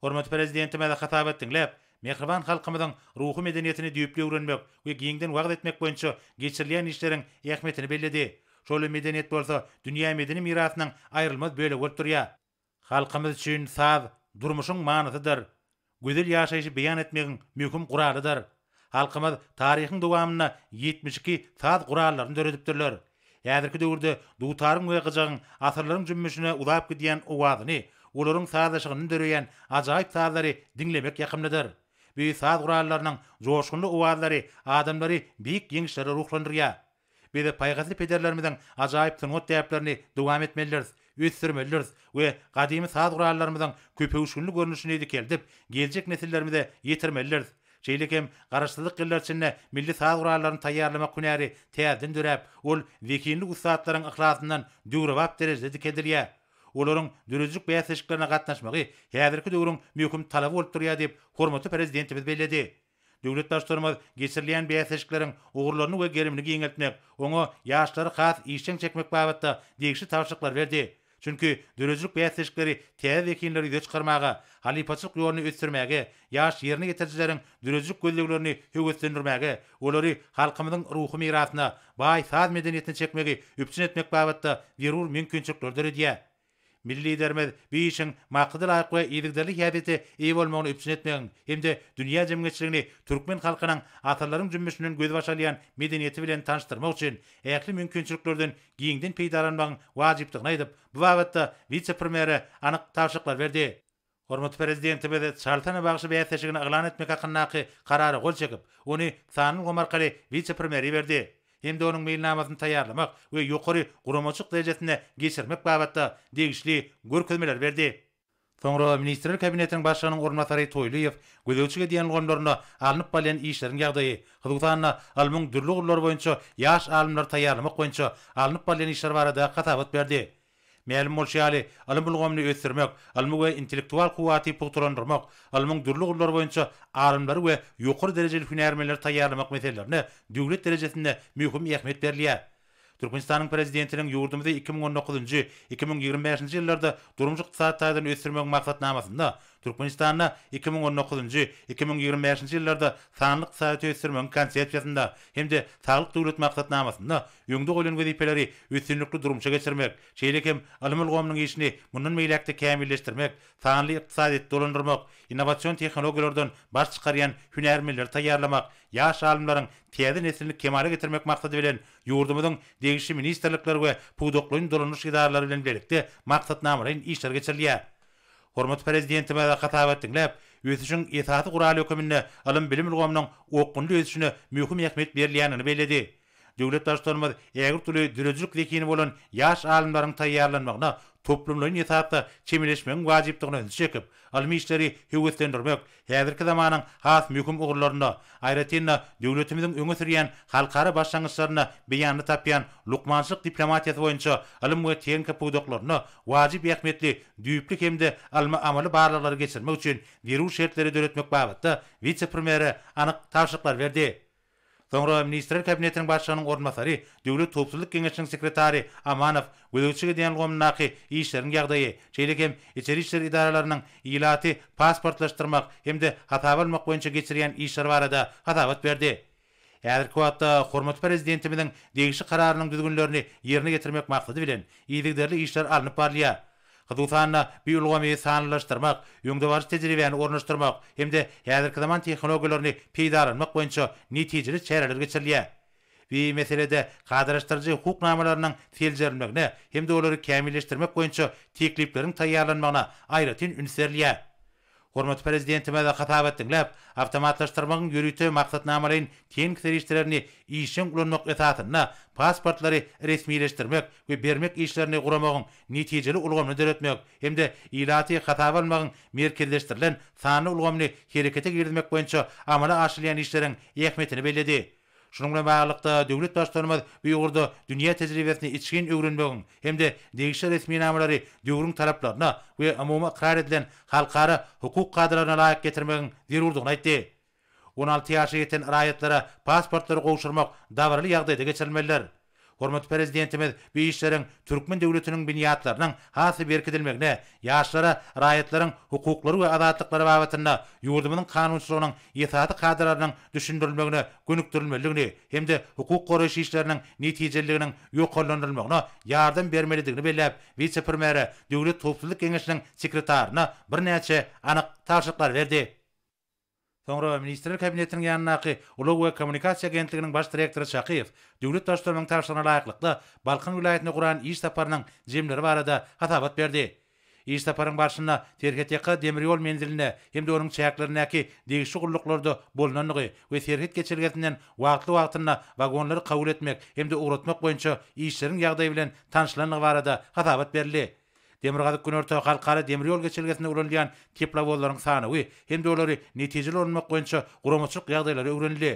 Hormatly Prezidentimiz hasabat diňläp, mähriban halkymyzyň ruhy medeniýetini düýpli öwrenmek we giňden wagyz etmek boýunça geçirilýän işleriň ähmiýetini belledi. Şol medeniýet bolsa dünýä medeni mirasynyň aýrylmaz bölegi bolup durýar. Halkymyz üçin saz durmuşyň manysydyr, gözel ýaşaýşy beýan etmegiň möhüm guralydyr. Halkymyz taryhyň dowamynda 72 saz gurallaryny döredipdirler. Häzirki döwürde dutaryň we gyjagyň asyrlaryň jümmüşine uzap gidýän owazyny, olaryň sazlaşygyndan döreýän ajaýyp sazlary diňlemek ýakymlydyr. Bu saz gurallarynyň joşgunly owazlary adamlary beýik ýeňişlere ruhlandyrýar. Biz paýhasly pederlerimiziň ajaýyp sungat däplerini dowam etmelidiris, ösdürmelidiris we gadymy saz gurallarymyzyň köpöwüşginli görnüşini dikeldip, geljek nesillerimize ýetirmelidiris. Şeýle hem Garaşsyzlyk ýyllary içinde milli saz gurallaryny taýýarlamak hünäri täzeden döräp, ol zehinli ussatlaryň yhlasyndan döwrebap derejede dikeldilýär. Olaryň döredijilik bäsleşiklerine gatnaşmagy häzirki döwrüň möhüm talaby bolup durýar diýip, hormatly Prezidentimiz belledi. Döwlet Baştutanymyz geçirilýän bäsleşikleriň ugurlaryny we gerimini giňeltmek, oňa ýaşlary has işjeň çekmek babatda degişli tabşyryklary berdi. Çünki döredijilik bäsleşikleri täze zehinleri ýüze çykarmaga, halypaçylyk ýoluny ösdürmäge, ýaş ýerine ýetirijileriň döredijilik gözleglerini höweslendirmäge, olary halkymyzyň ruhy mirasyna, baý saz medeniýetine çekmegi üpjün etmek babatda zerur mümkinçilikleri döredýär. Milli Liderimiz bu işiň maksada laýyk we yzygiderli häsiýete eýe bolmagyny üpjün etmegiň hem-de dünýä jemgyýetçiligini türkmen halkynyň asyrlaryň jümmüşinden gözbaş alýan medeniýeti bilen tanyşdyrmak üçin ähli mümkinçiliklerden giňden peýdalanmagyň wajypdygyny aýdyp, bu babatda wise-premýere anyk tabşyryklary berdi. Hormatly Prezidentimiz Çalsana bagşy bäsleşigini yglan etmek hakyndaky Karara gol çekip, ony sanly ulgam arkaly wise-premýere iberdi hem-de onuň meýilnamasyny taýýarlamak we ýokary guramaçylyk derejesinde geçirmek babatda degişli görkezmeleri berdi. Soňra Ministrler Kabinetiniň Başlygynyň orunbasary Toýlyýew gözegçilik edýän ulgamlarynda alnyp barylýan işleriň ýagdaýy, hususan-da, ylmyň dürli ugurlary boýunça ýaş alymlary taýýarlamak boýunça alnyp barylýan işler barada hasabat berdi. Mälim bolşy ýaly, ylym ulgamyny ösdürmek, ylmy we intellektual kuwwaty pugtalandyrmak, ylmyň dürli ugurlary boýunça alymlary we ýokary derejeli hünärmenleri taýýarlamak meselelerine döwlet derejesinde möhüm ähmiýet berilýär. Türkmenistanyň Prezidentiniň ýurdumyzy 2019-njy, 2025-nji ýyllarda durmuş-ykdysady taýdan ösdürmegiň Maksatnamasynda Türkmenistanda 2019-njy, 2025-nji ýyllarda sanly ykdysadyýeti ösdürmegiň Konsepsiýasynda hem-de Saglyk Döwlet maksatnamasynda öňde goýlan wezipeleri üstünlikli durmuşa geçirmek, şeýle hem ylym ulgamynyň işini mundan beýläk-de kämilleşdirmek, sanly ykdysadyýeti dolandyrmak, innowasion tehnologiýalardan baş çykarýan hünärmenleri taýýarlamak, ýaş alymlaryň täze neslini kemala getirmek maksady bilen, ýurdumyzyň degişli ministrlikleri we pudaklaýyn dolandyryş edaralary bilen bilelikde maksatnamalaýyn işler geçirilýär. Hormatly Prezidentimiz hasabat diňläp, ösüşiň esasy guraly höküminde ylym-bilim ulgamynyň okgunly ösüşine möhüm ähmiýet berilýändigini belledi. Döwlet Baştutanymyz ägirt uly döredijilik zehini bolan ýaş alymlaryň taýýarlanmagyna toplumlaýyn esasda çemeleşmegiň wajypdygyna ünsi çekip, ylmy işleri höweslendirmek, häzirki zamanyň has möhüm ugurlarynda, aýratyn-da, döwletimiziň öňe sürýän halkara başlangyçlarynda beýanyny tapýan lukmançylyk diplomatiýasy boýunça ylym we tehnika pudaklarynda wajyp ähmiýetli düýpli hem-de ylmy-amaly barlaglary geçirmek üçin zerur şertleri döretmek babatda wise-premýere anyk tabşyryklary berdi. Soňra Ministrler Kabinetiniň Başlygynyň orunbasary, Döwlet howpsuzlyk geňeşiniň sekretary Amanow gözegçilik edýän ulgamyndaky işleriň ýagdaýy, şeýle hem içeri işler edaralarynyň ilaty pasportlaşdyrmak hem-de hasaba almak boýunça geçirýän işleri barada hasabat berdi. Häzirki wagtda hormatly Prezidentimiziň degişli Kararynyň düzgünlerini ýerine ýetirmek maksady bilen, yzygiderli işler alnyp barylýar. Hususan-da, bu ulgamy sanlylaşdyrmak, öňdebaryjy tejribäni ornaşdyrmak hem-de häzirki zaman tehnologiýalaryny peýdalanmak boýunça netijeli çäreler geçirilýär. Bu meselede kadalaşdyryjy hukuk namalarynyň seljerilmegine hem-de olary kämilleşdirmek boýunça teklipleriň taýýarlanmagyna aýratyn üns berilýär. Hormatly Prezidentimiz hasabat diňläp, awtomatlaşdyrmagyň ýörite maksatnamalaýyn tehniki serişdelerini işjeň ulanmak esasynda pasportlary resmileşdirmek we bermek işlerini guramagyň netijeli ulgamyny döretmek hem-de ilaty hasaba almagyň merkezleşdirilen sanly ulgamyny herekete girizmek boýunça amala aşyrylýan işleriň ähmiýetini belledi. Şunuň bilen baglylykda, döwlet Baştutanymyz bu ugurda dünýä tejribesini içgin öwrenmegiň hem-de degişli resminamalary döwrüň talaplaryna we umumy ykrar edilen halkara hukuk kadalaryna laýyk getirmegiň zerurdygyny aýtdy. 16 ýaşa ýeten raýatlara pasportlary gowşurmak dabaraly ýagdaýda geçirilmelidir. Hormatly Prezidentimiz bu işleriň türkmen döwletiniň binýatlarynyň has-da berkidilmegine, ýaşlara raýatlaryň hukuklary we azatlyklary babatynda ýurdumyzyň kanunçylygynyň esasy kadalarynyň düşündirilmegine gönükdirilmelidigini hem-de hukuk goraýyş işleriniň netijeliliginiň ýokarlandyrylmagyna ýardam bermelidigini belläp, wise-premýere, Döwlet howpsuzlyk geňeşiniň sekretaryna birnäçe anyk tabşyryklary berdi. Soňra Ministrler Kabinetiniň ýanyndaky Ulag we kommunikasiýa agentliginiň baş direktory Çakyýew döwlet Baştutanynyň tabşyrygyna laýyklykda, Balkan welaýatyna guran iş saparynyň jemleri barada hasabat berdi. Iş saparyň barşynda serhetýaka demir ýol menzilinde hem-de onuň çäklerindäki degişli gulluklarda bolnandygy we serhet geçelgesinden wagtly-wagtynda wagonlary kabul etmek hem-de ugratmak boýunça işleriň ýagdaýy bilen tanşylandygy barada hasabat berildi. Demirgazyk-Günorta halkara demir ýol geçelgesinde ulanylýan teplowozlaryň sanawy hem-de olary netijeli ulanmak boýunça guramaçylyk ýagdaýlary öwrenildi.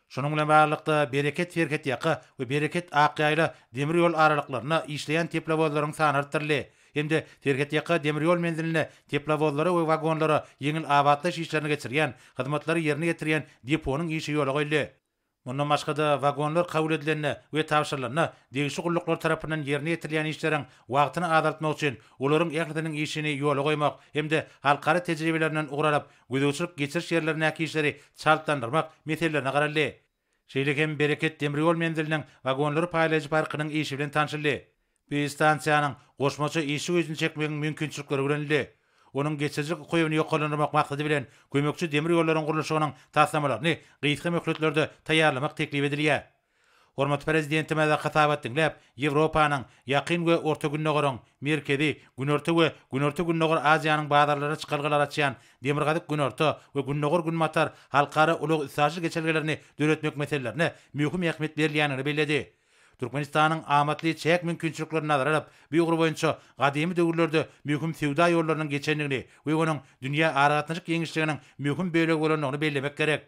Şunuň bilen baglylykda, Bereket Serhetýaka we Bereket Akýaýla demir ýol aralyklarynda işleýän teplowozlaryň sany artdyryldy. hem-de serhetýaka demir ýol menzilinde teplowozlara we wagonlara ýeňil abatlaýyş işlerini geçirýän, hyzmatlary ýerine ýetirýän deponyň işi ýola goýuldy. Mundan başga-da, wagonlar kabul edilende we tabşyrylanda degişli gulluklar tarapyndan ýerine ýetirilýän işleriň wagtyny azaltmak üçin olaryň ählisiniň işini ýola goýmak hem-de halkara tejribelerinden ugur alyp, gözegçilik-geçiriş ýerlerindäki işleri çaltlandyrmak meselelerine garaldy. Şeýle hem Bereket demir ýol menziliniň wagonlary paýlaýjy parkynyň işi bilen tanşyldy. Bu stansiýanyň goşmaça işçi güýjüni çekmegiň mümkinçilikleri öwrenildi. Onuň geçirijilik ukybyny ýokarlandyrmak maksady bilen, kömekçi demir ýollaryň gurluşygynyň taslamalaryny gysga möhletlerde taýýarlamak teklip edilýär. Hormatly Prezidentimiz hasabat diňläp, Ýewropanyň, Ýakyn we Orta Gündogaryň, Merkezi, Günorta we Günorta-Gündogar Aziýanyň bazarlaryna çykalgalar açýan Demirgazyk-Günorta we Gündogar-Günbatar halkara ulag-üstaşyr geçelgelerini döretmek meselelerine möhüm ähmiýet berilýändigini belledi. Türkmenistanyň amatly çäk mümkinçiliklerini nazara alyp, bu ugur boýunça gadymy döwürlerde möhüm söwda ýollarynyň geçendigini we onuň dünýä aragatnaşyk giňişliginiň möhüm bölegi bolandygyny bellemek gerek.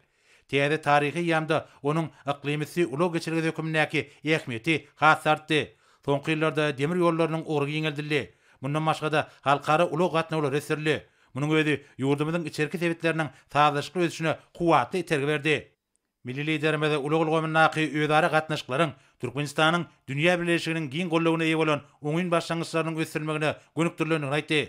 Täze taryhy eýýamda onuň yklymüsti ulag geçelgesi hökümindäki ähmiýeti has-da artdy. Soňky ýyllarda demir ýollarynyň ugry giňeldildi. Mundan başga-da, halkara ulag gatnawlary ösdürildi. Munuň özi ýurdumyzyň içerki sebitleriniň sazlaşykly ösüşine kuwwatly itergi berdi. Milli Liderimiz ulag ulgamyndaky özara gatnaşyklaryň Türkmenistanyň dünýä bileleşiginiň giň goldawyna eýe bolan oňyn başlangyçlarynyň ösdürilmegine gönükdirilendigini aýtdy.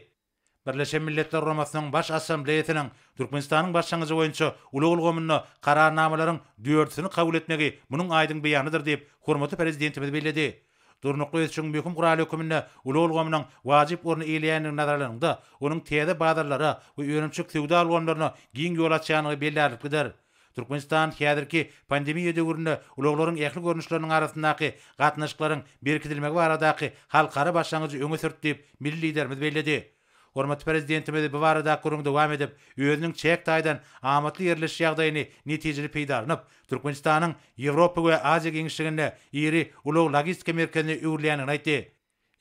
Birleşen Milletler Guramasynyň Baş Assambleýasynyň Türkmenistanyň başlangyjy boýunça ulag ulgamynda Kararnamalaryň dördüsini kabul etmegi munuň aýdyň beýanydyr diýip, hormatly Prezidentimiz belledi. Durnukly ösüşiň möhüm guraly hökmünde ulag ulgamynyň wajyp orny eýeleýändigini nazara alanyňda, onuň täze bazarlara we önümçilik-söwda ulgamlaryna giň ýol açýandygy bellärliklidir. Türkmenistan häzirki pandemiýa döwründe ulaglaryň ähli görnüşleriniň arasyndaky gatnaşyklaryň berkidilmegi baradaky halkara başlangyjy öňe sürdi diýip, milli Liderimiz belledi. Hormatly Prezidentimiz bu baradaky gürrüňi dowam edip, özüniň çäk taýdan amatly ýerleşiş ýagdaýyny netijeli peýdalanyp, Türkmenistanyň Ýewropa we Aziýa giňişliginde iri ulag-logistika merkezine öwrülýändigini aýtdy.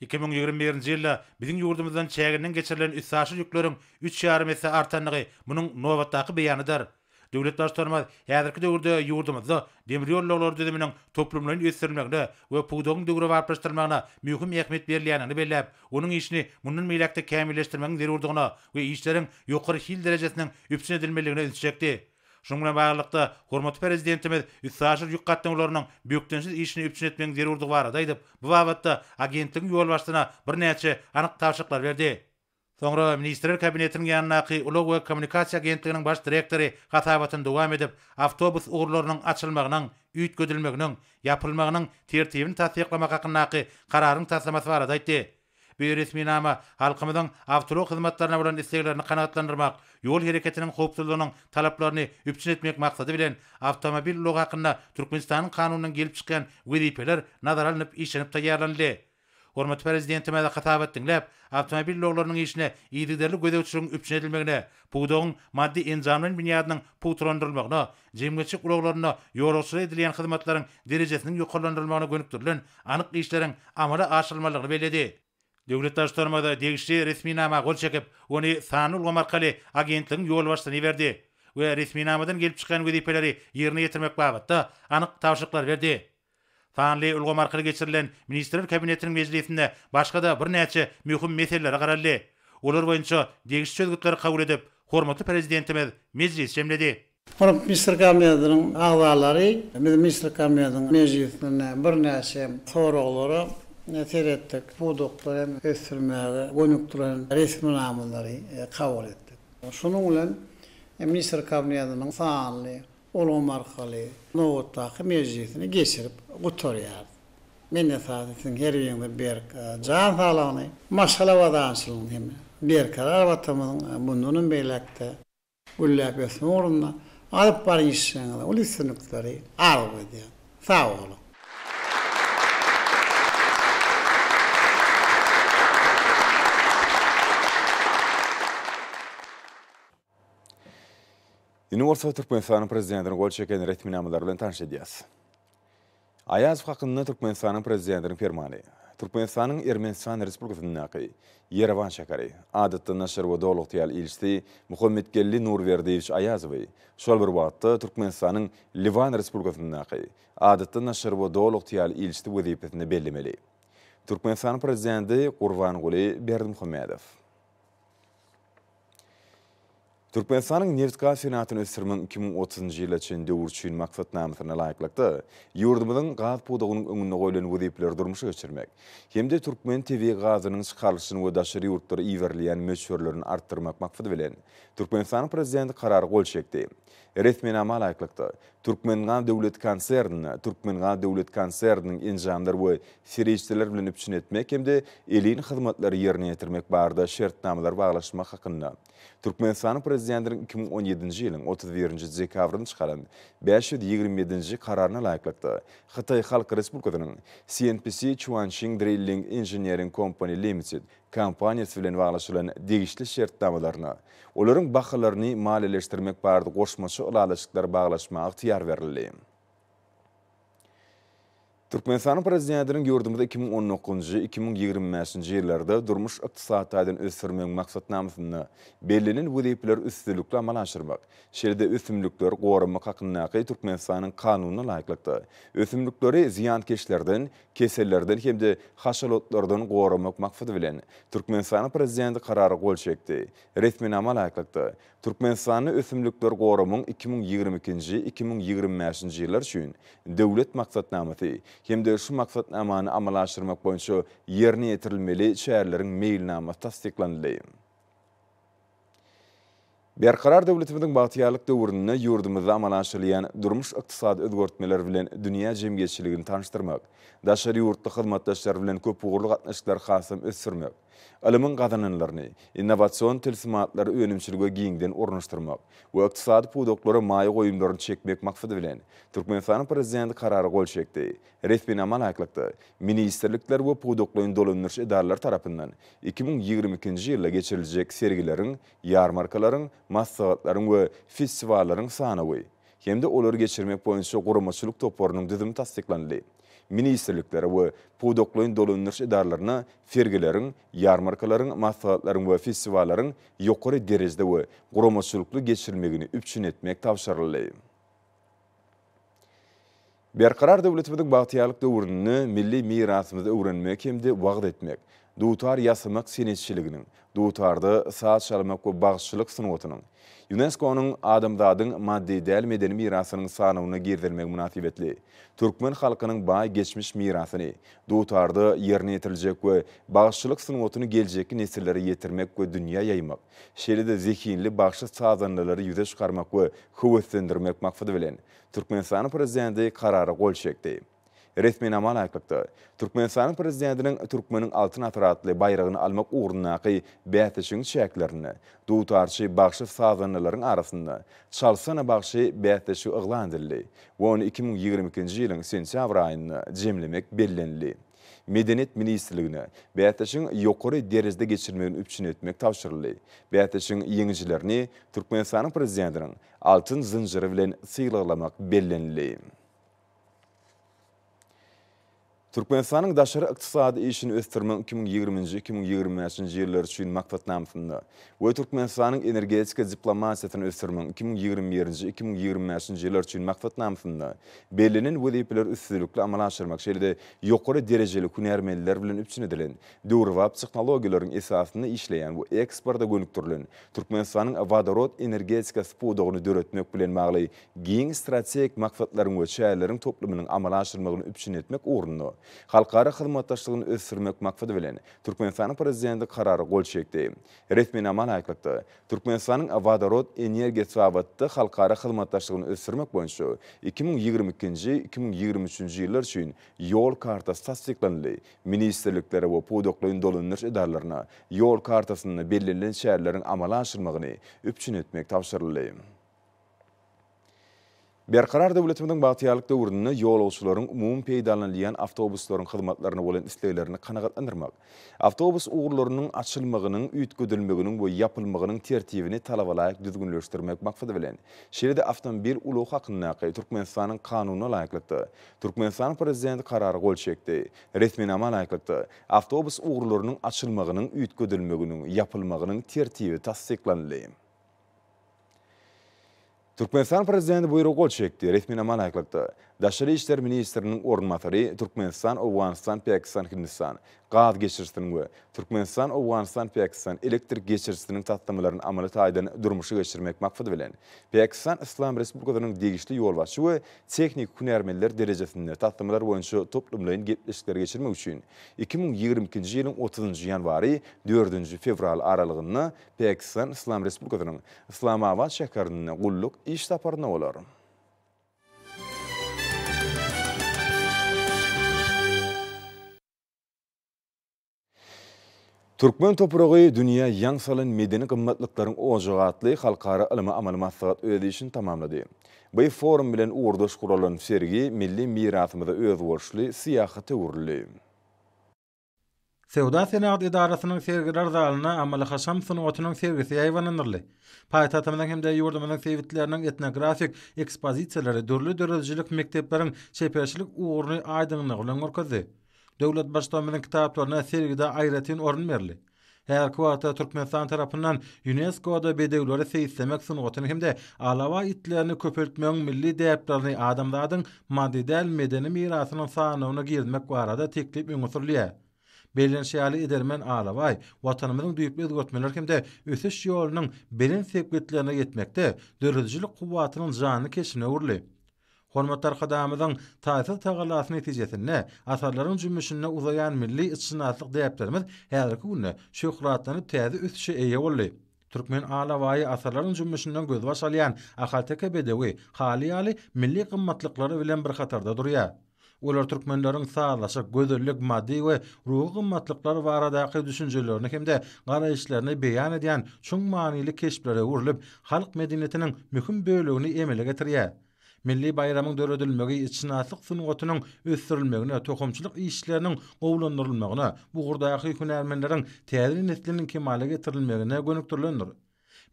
2021-nji ýylda biziň ýurdumyzdan çäginden geçirilen üstaşyr ýükleriň üç ýarym esse artandygy munuň nobatdaky beýanydyr. Döwlet Baştutanymyz häzirki döwürde ýurdumyzda demir ýol ulaglary düzüminiň toplumlaýyn ösdürilmegine we pudagyň döwrebaplaşdyrylmagyna möhüm ähmiýet berilýändigini belläp, onuň işini mundan beýläk-de kämilleşdirmegiň zerurdygyna we işleriň ýokary hil derejesiniň üpjün edilmelidigine ünsi çekdi. Şunuň bilen baglylykda, hormatly Prezidentimiz üstaşyr ýük gatnawlarynyň bökdençsiz işini üpjün etmegiň zerurdygy barada aýdyp, bu babatda agentligiň ýolbaşçysyna birnäçe anyk tabşyryklary berdi. Soňra Ministrler Kabinetiniň ýanyndaky Ulag we kommunikasiýa agentliginiň baş direktory hasabatyny dowam edip, awtobus ugurlarynyň açylmagynyň, üýtgedilmeginiň, ýapylmagynyň tertibini tassyklamak hakyndaky Kararyň taslamasy barada aýtdy. Bu resminama halkymyzyň awtoulag hyzmatlaryna bolan isleglerini kanagatlandyrmak, ýol hereketiniň howpsuzlygynyň talaplaryny üpjün etmek maksady bilen, Awtomobil ulagy hakynda Türkmenistanyň Kanunyndan gelip çykýan wezipeler nazara alnyp işlenip taýýarlanyldy. Hormatly Prezidentimiz hasabat diňläp, awtomobil ulaglarynyň işine yzygiderli gözegçiligiň üpjün edilmegine, pudagyň maddy-enjamlaýyn binýadynyň pugtalandyrylmagyna, jemgyýetçilik ulaglarynda ýolagçylara edilýän hyzmatlaryň derejesiniň ýokarlandyrylmagyna gönükdirilen anyk işleriň amala aşyrylmalydygyny belledi. Döwlet Baştutanymyz degişli resminama gol çekip, ony sanly ulgam arkaly agentligiň ýolbaşçysyna iberdi we resminamadan gelip çykýan wezipeleri ýerine ýetirmek babatda anyk tabşyryklary berdi. Sanly ulgam arkaly geçirilen Ministrler Kabinetiniň mejlisinde başga-da birnäçe möhüm meselelere garaldy. Olar boýunça degişli çözgütleri kabul edip, hormatly Prezidentimiz mejlisi jemledi. Hormatly Ministrler Kabinetiniň agzalary, biz Ministrler Kabinetiniň mejlisinde birnäçe soraglara seretdik, pudaklary hem ösdürmäge gönükdirilen resminamalary kabul etdik. Şunuň bilen Ministrler Kabinetiniň sanly ulgam arkaly nobatdaky mejlisini geçirip gutarýarys. Men esasy siziň her biriňize berk jan saglygyny, maşgala abadançylygyny hem berkarar Watanymyzyň mundanam beýläk-de gülläp ösmegi ugrunda alyp baran işleriňizde uly üstünlikleri arzuw edýän. Sag boluň! Indi bolsa Türkmenistanyň Prezidentiniň gol çeken resminamalary bilen tanyş edýäs. Aýazow hakynda Türkmenistanyň Prezidentiniň Permany. Türkmenistanyň Ermenistan Respublikasyndaky Ýerewan şäheri, Adatdan daşary we Doly ygtyýarly ilçisi Muhammetgeldi Nurberdiýewiç Aýazowy, şol bir wagtda Türkmenistanyň Liwan Respublikasyndaky Adatdan daşary we Doly ygtyýarly ilçisi wezipesinde bellemeli. Türkmenistanyň Prezidenti Gurbanguly Berdimuhamedow. Türkmenistanyň nebitgaz senagatyny ösdürmegiň 2030-njy ýyla çenli döwür üçin maksatnamasyna laýyklykda, ýurdumyzyň gaz pudagynyň öňünde goýlan wezipeleri durmuşa geçirmek hem-de türkmen tebigy gazynyň çykarylyşyny we daşary ýurtlara iberilýän möçberlerini artdyrmak maksady bilen, Türkmenistanyň Prezidenti Karara gol çekdi. Resminama laýyklykda, Türkmengaz döwlet konsernine Türkmengaz döwlet konserniniň enjamlar we serişdeler bilen üpjün etmek hem-de elin hyzmatlary ýerine ýetirmek barada şertnamalar baglaşmak hakynda Türkmenistanyň Prezidentiniň 2017-nji ýylyň 31-nji dekabrynda çykaran 527-nji Kararyna laýyklykda, Hytaý Halk Respublikasynyň CNPC Chuanxing Drilling Engineering Company Limited kompaniýasy bilen baglaşylan degişli şertnamalaryna, olaryň bahalaryny maliýeleşdirmek barada goşmaça ylalaşyklar baglaşmaga ygtyýar berildi. Türkmenistanyň Prezidentiniň ýurdumyzy 2019-njy, 2025-nji ýyllarda durmuş-ykdysady taýdan ösdürmegiň maksatnamasynda bellenen wezipeleri üstünlikli amala aşyrmak, şeýle-de ösümlikleri goramak hakyndaky Türkmenistanyň Kanunyna laýyklykda, ösümlikleri zyýankeşlerden, kesellerden hem-de haşal otlardan goramak maksady bilen, Türkmenistanyň Prezidenti Karara gol çekdi. Resminama laýyklykda, Türkmenistanda ösümlikleri goramagyň 2022-nji, 2025-nji ýyllar üçin Döwlet maksatnamasy hem-de şu maksatnamany amala aşyrmak boýunça ýerine ýetirilmeli çäreleriň meýilnamasy tassyklanyldy. Berkarar döwletimiziň bagtyýarlyk döwründe ýurdumyzda amala aşyrylýan durmuş-ykdysady özgertmeler bilen dünýä jemgyýetçiligini tanyşdyrmak, daşary ýurtly hyzmatdaşlar bilen köpugurly gatnaşyklary hasam ösdürmek, ylymyň gazananlaryny, innowasion tilsimatlary önümçilige giňden ornaşdyrmak we ykdysady pudaklara maýa goýumlaryny çekmek maksady bilen, Türkmenistanyň Prezidenti Karara gol çekdi. Resminama laýyklykda, ministrlikler we pudaklaýyn dolandyryş edaralary tarapyndan 2022-nji ýylda geçiriljek sergileriň, ýarmarkalaryň, maslahatlaryň we festiwallaryň sanawy hem-de olary geçirmek boýunça guramaçylyk toparynyň düzümi tassyklanyldy. Ministrliklere we pudaklaýyn dolandyryş edaralaryna sergileriň, ýarmarkalaryň, maslahatlaryň we festiwallaryň ýokary derejede we guramaçylykly geçirilmegini üpjün etmek tabşyryldy. Berkarar döwletimiziň bagtyýarlyk döwründe milli mirasymyzy öwrenmek hem-de wagyz etmek, dutar ýasamak senetçiliginiň, dutarda saz çalmak we bagşyçylyk sungatynyň ÝUNESKO-nyň Adamzadyň maddy däl medeni mirasynyň sanawyna girizilmegi mynasybetli türkmen halkynyň baý geçmiş mirasyny, dutarda ýerine ýetiriljek we bagşyçylyk sungatyny geljekki nesillere ýetirmek we dünýä ýaýmak, şeýle-de zehinli bagşy-sazandalary ýüze çykarmak we höweslendirmek maksady bilen, Türkmenistanyň Prezidenti Karara gol çekdi. Resminama laýyklykda, Türkmenistanyň Prezidentiniň Türkmeniň Altyn asyry atly baýragyny almak ugrundaky bäsleşigiň çäklerinde dutarçy bagşy-sazandalaryň arasynda Çalsana bagşy bäsleşigi yglan edildi we ony 2022-nji ýylyň sentýabr aýynda jemlemek bellenildi. Medeniýet ministrligine bäsleşigiň ýokary derejede geçirilmegini üpjün etmek tabşyryldy. Bäsleşigiň ýeňijilerini Türkmenistanyň Prezidentiniň Altyn zynjyry bilen sylaglamak bellenildi. Türkmenistanyň daşary ykdysady işini ösdürmegiň 2020-nji, 2025-nji ýyllar üçin maksatnamasynda we Türkmenistanyň energetika diplomatiýasyny ösdürmegiň 2021-nji, 2025-nji ýyllar üçin maksatnamasynda bellenen wezipeleri üstünlikli amala aşyrmak, şeýle-de ýokary derejeli hünärmenler bilen üpjün edilen, döwrebap tehnologiýalaryň esasynda işleýän we eksporta gönükdirilen Türkmenistanyň wodorod energetikasy pudagyny döretmek bilen bagly giň strategik maksatlaryň we çäreleriň toplumynyň amala aşyrylmagyny üpjün etmek ugrunda halkara hyzmatdaşlygyny ösdürmek maksady bilen, Türkmenistanyň Prezidenti Karara gol çekdi. Resminama laýyklykda, Türkmenistanyň wodorod energiýasy babatda halkara hyzmatdaşlygyny ösdürmek boýunça 2022-nji, 2023-nji ýyllar üçin Ýol kartasy tassyklanyldy. Ministrliklere we pudaklaýyn dolandyryş edaralaryna Ýol kartasynda bellenilen çäreleriň amala aşyrylmagyny üpjün etmek tabşyryldy. Berkarar döwletimiziň bagtyýarlyk döwründe ýolagçylaryň umumy peýdalanylýan awtobuslaryň hyzmatlaryna bolan isleglerini kanagatlandyrmak, awtobus ugurlarynyň açylmagynyň, üýtgedilmeginiň we ýapylmagynyň tertibini talabalaýyk düzgünleşdirmek maksady bilen, şeýle-de awtomobil ulagy hakyndaky Türkmenistanyň Kanunyna laýyklykda, Türkmenistanyň Prezidenti Karara gol çekdi. Resminama laýyklykda, awtobus ugurlarynyň açylmagynyň, üýtgedilmeginiň, ýapylmagynyň tertibi tassyklanyldy. Türkmenistan Prezidenti buýruga gol çekdi. Resminama laýyklykda, Daşary işler ministriniň orunbasary Türkmenistan, Owganystan, Pakistan, Hindistan gaz geçirijisiniň we Türkmenistan, Owganystan, Pakistan elektrik geçirijisiniň taslamalaryny amaly taýdan durmuşa geçirmek maksady bilen, Pakistan Yslam Respublikasynyň degişli ýolbaşçy we tehniki hünärmenler derejesinde taslamalar boýunça toplumlaýyn gepleşikleri geçirmek üçin 2022-nji ýylyň otuzynjy ýanwary, dördünji fewraly aralygynda Pakistan Yslam Respublikasynyň Yslamabat şäherinde gulluk iş saparynda bolar. Türkmen topragy dünýä ýaň salan medeni gymmatlyklaryň ojagy atly halkara ylmy-amaly maslahat öz işini tamamlady. Bu forum bilen ugurdaş guralan sergi milli mirasymyza özboluşly syýahata öwrüldi. Söwda-senagat edarasynyň sergiler zalynda amaly-haşam sungatynyň sergisi ýaýbaňlandyryldy. Paýtagtymyzyň hem-de ýurdumyzyň sebitleriniň etnografik ekspozisiýalary dürli döredijilik mekdepleriň çeperçilik ugruny aýdyňlygy bilen görkezdi. Döwlet Baştutanymyzyň kitaplaryna sergide aýratyn orun berildi. Häzirki wagtda Türkmenistan tarapyndan ÝUNESKO-da bedewleri seýislemek sungatyny hem-de alabaý itlerini köpeltmegiň milli däplerini adamzadyň maddy däl medeni mirasynyň sanawyna girizmek barada teklip öňe sürülýär. Bellenişi ýaly, edermen alabaý Watanymyzyň düýpli özgertmeler hem-de ösüş ýolunyň belent sepgitlerine ýetmekde döredijilik kuwwatynyň janly keşbine öwrüldi. Hormatly Arkadagymyzyň taýsyz tagallasy netijesinde asyrlaryň jümmüşinde uzaýan milli itşynaslyk däplerimiz häzirki günde şöhratlanyp täze ösüşe eýe boldy. Türkmen alabaýy asyrlaryň jümmüşinden gözbaş alýan ahalteke bedewi, haly ýaly milli gymmatlyklary bilen bir hatarda durýar. Olar türkmenleriň sazlaşyk, gözellik, maddy we ruhy gymmatlyklar baradaky düşünjelerini hem-de garaýyşlaryny beýan edýän çuň manyly keşplere öwrülip, halk medeniýetiniň möhüm bölegini emele getirýär. Milli baýramyň döredilmegi itşynaslyk sungatynyň ösdürilmegine, tohumçylyk işleriniň gowulandyrylmagyna, bu ugurdaky hünärmenleriň täze nesliniň kemala getirilmegine gönükdirilendir.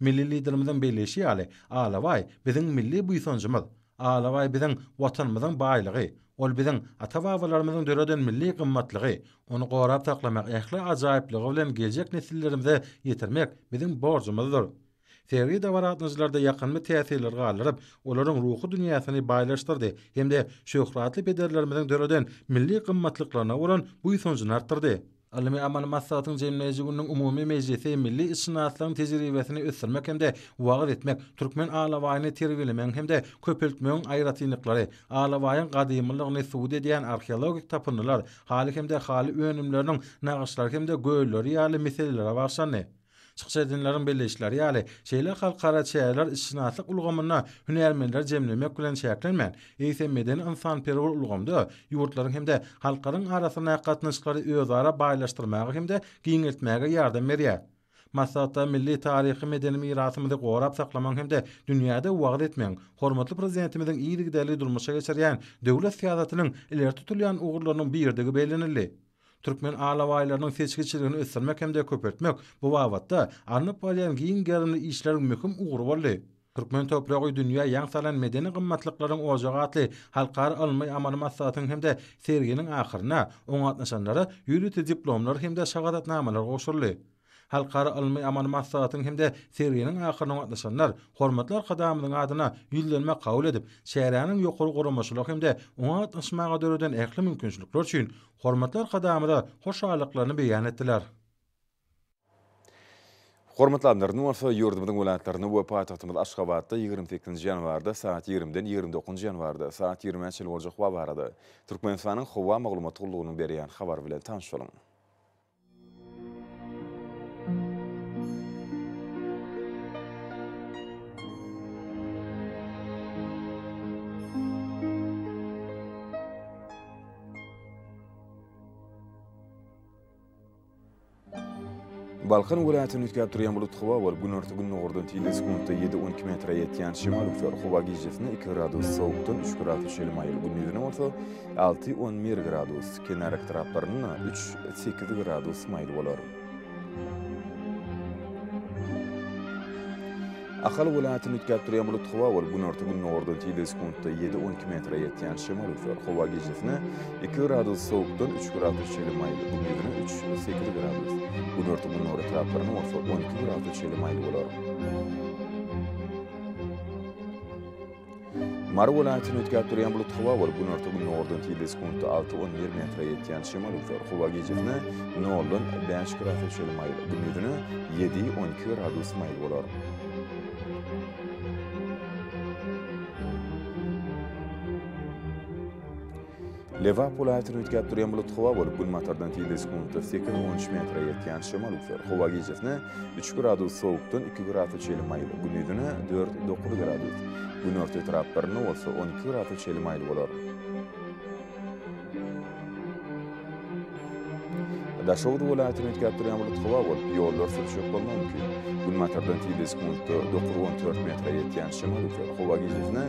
Milli Liderimiziň belleýşi ýaly, alabaý, biziň milli buýsanjymyz. Alabaý biziň Watanymyzyň baýlygy. Ol biziň ata-babalarymyzyň döreden milli gymmatlygy. Ony gorap saklamak, ähli ajaýyplygy bilen geljek nesillerimize ýetirmek biziň borjumyzdyr. Sergi dabara gatnaşyjylarda ýakymly täsirler galdyryp, olaryň ruhy dünýäsini baýlaşdyrdy hem-de şöhratly pederlerimiziň döreden milli gymmatlyklaryna bolan buýsanjyny artdyrdy. Ylmy-amaly maslahatyň jemleýji gününiň umumy mejlisi milli itşynaslygyň tejribesini ösdürmek hem-de wagyz etmek, türkmen alabaýyny terbiýelemegiň hem-de köpeltmegiň aýratynlyklary, alabaýyň gadymylygyny subut edýän arheologik tapyndylar, haly hem-de haly önümleriniň nagyşlary hem-de gölleri ýaly meselelere bagyşlandy. Çykyş edenleriň belleýişleri ýaly, şeýle halkara çäreler itşynaslyk ulgamynda hünärmenleri jemlemek bilen çäklenmän, eýsem medeni-ynsanperwer ulgamda ýurtlaryň hem-de halklaryň arasyndaky gatnaşyklary özara baýlaşdyrmaga hem-de giňeltmäge ýardam berýär. Maslahatda milli taryhy-medeni mirasymyzy gorap saklamagyň hem-de dünýäde wagyz etmegiň hormatly Prezidentimiziň yzygiderli durmuşa geçirýän döwlet syýasatynyň ileri tutulýan ugurlarynyň biridigi bellenildi. Türkmen alabaýlarynyň seçgiçiligini ösdürmek hem-de köpeltmek bu babatda alnyp barylýan giň gerimli işleriň möhüm ugry boldy. Türkmen topragy dünýä ýaň salan medeni gymmatlyklaryň ojagy atly halkara ylmy-amaly maslahatyň hem-de serginiň ahyrynda oňa gatnaşanlara ýörite diplomlar hem-de şahadatnamalar gowşuryldy. Halkara ylmy-amaly maslahatyň hem-de serginiň ahyryna gatnaşanlar hormatly Arkadagymyzyň adyna ýüzlenme kabul edip, çäräniň ýokary guramaçylygy hem-de oňa gatnaşmaga döreden ähli mümkinçilikler üçin hormatly Arkadagymyza hoşallyklaryny beýan etdiler. Hormatly adamlar, indi bolsa ýurdumyzyň welaýatlarynda we paýtagtymyz Aşgabatda 28 nji ýanwarda sagat 20-den 29 nji ýanwarda sagat 20-ä çenli boljak howa barada Türkmenistanyň Howa maglumat gullugynyň berýän habary bilen tanyş boluň. Balkan welaýatynda üýtgäp durýan bulutly howa bolup, günorta-gündogardan tizligi sekuntda ýedi-on iki metre ýetýän şemal öwser. Howa gijesine iki gradus sowukdan üç gradus çenli maýyl, gündizine bolsa alty-on bir gradus, kenar etraplarynda üç-sekiz gradus maýyl bolar. Ahal welaýatynda üýtgäp durýan bulutly howa bolup, günorta-gündogardan tizligi sekuntda ýedi-on iki metre ýetýän şemal öwser. Howa gijesine iki gradus sowukdan üç gradus çenli maýyl, gündizine üç-sekiz gradus, günorta-gündogar etraplarynda bolsa 12 gradus çenli maýyl bolar. Mary welaýatyny üýtgäp durýan bulutly howa bolup, günorta-gündogardan tizligi sekuntda alty, 11 metre ýetýän şemal öwser. Howa gijesine noldan bäş grasa çenli maýyl, gündizine ýedi, 12 gradus maýyl bolar. Lebap welaýatyny üýtgäp durýan bulutly howa bolup, günbatardan tizligi sekuntda sekiz, 13 metre ýetýän şemal öwser. Howa gijesine üç gradus sowukdan iki grasa çenli maýyl, gündizine dört, dokuz gradus, günorta etraplarynda bolsa 12 grasa çenli maýyl bolar. Daşoguz welaýatyny üýtgäp durýan bulutly howa bolup, ýollar sürçek bolmagy mümkin. Günbatardan tizligi sekuntda 9-14 metre ýetýän şemal öwser. Howa gijesine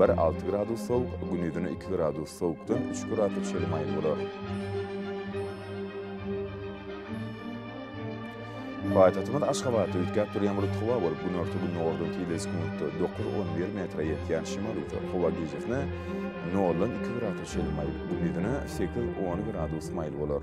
bir alty gradus sowuk, gündizine iki gradus sowukdan üç grasa çenli maýyl bolar. Paýtagtymyz Aşgabatda üýtgäp durýan bulutly howa bolup, günorta-gündogardan tizligi sekuntda 9-11 metre ýetýän şemal öwser. Howa gijesine noldan iki grasa çenli maýyl, gündizine sekiz-on gradus maýyl bolar.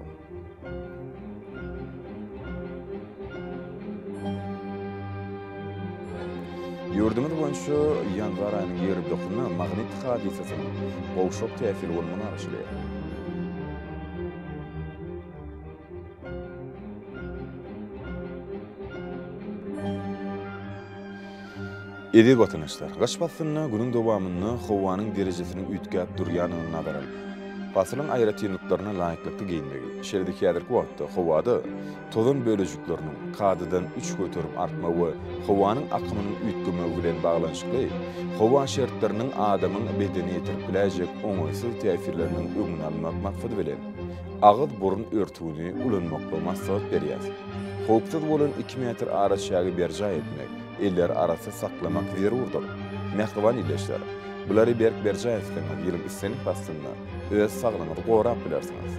Ýurdumyz boýunça ýanwar aýynyň 29-na magnit hadysasynyň gowşak täsiri bolmagyna garaşylýar. Eziz watandaşlar, gyş paslynda günüň dowamynda howanyň derejesiniň üýtgäp durýandygyny nazara alyp, pasylyň aýratynlyklaryna laýyklykda geýinmegi, şeýle-de häzirki wagtda howada tozan bölejikleriniň kadadan 3% artmagy we howanyň akymynyň üýtgemegi bilen baglanyşykly howa şertleriniň adamyň bedenine ýetirip biläýjek oňaýsyz täsirleriniň öňüni almak maksady bilen, agyz-burun örtügini ulanmaklygy maslahat berýär. Howpsuz bolan iki metr araçägi berjaý etmek, elleri arassa saklamak zerurdyr. Mähriban ildeşler, bulary berk berjaý etseňiz, ýylyň islendik paslynda öz saglygyňyzy gorap bilersiňiz.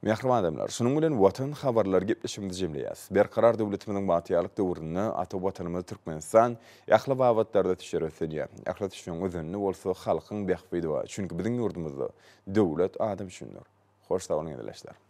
Mähriban adamlar, şunuň bilen Watan habarlary gepleşigimizi jemleýäs. Berkarar döwletimiziň bagtyýarlyk döwründe ata Watanymyz Türkmenistan ähli babatlarda ösüşlere ösdürýär. Ähli ösüşiň özeninde bolsa halkyň bähbidi bar. Çünki biziň ýurdumyzda döwlet adam üçindir. Hoş sag boluň ildeşler.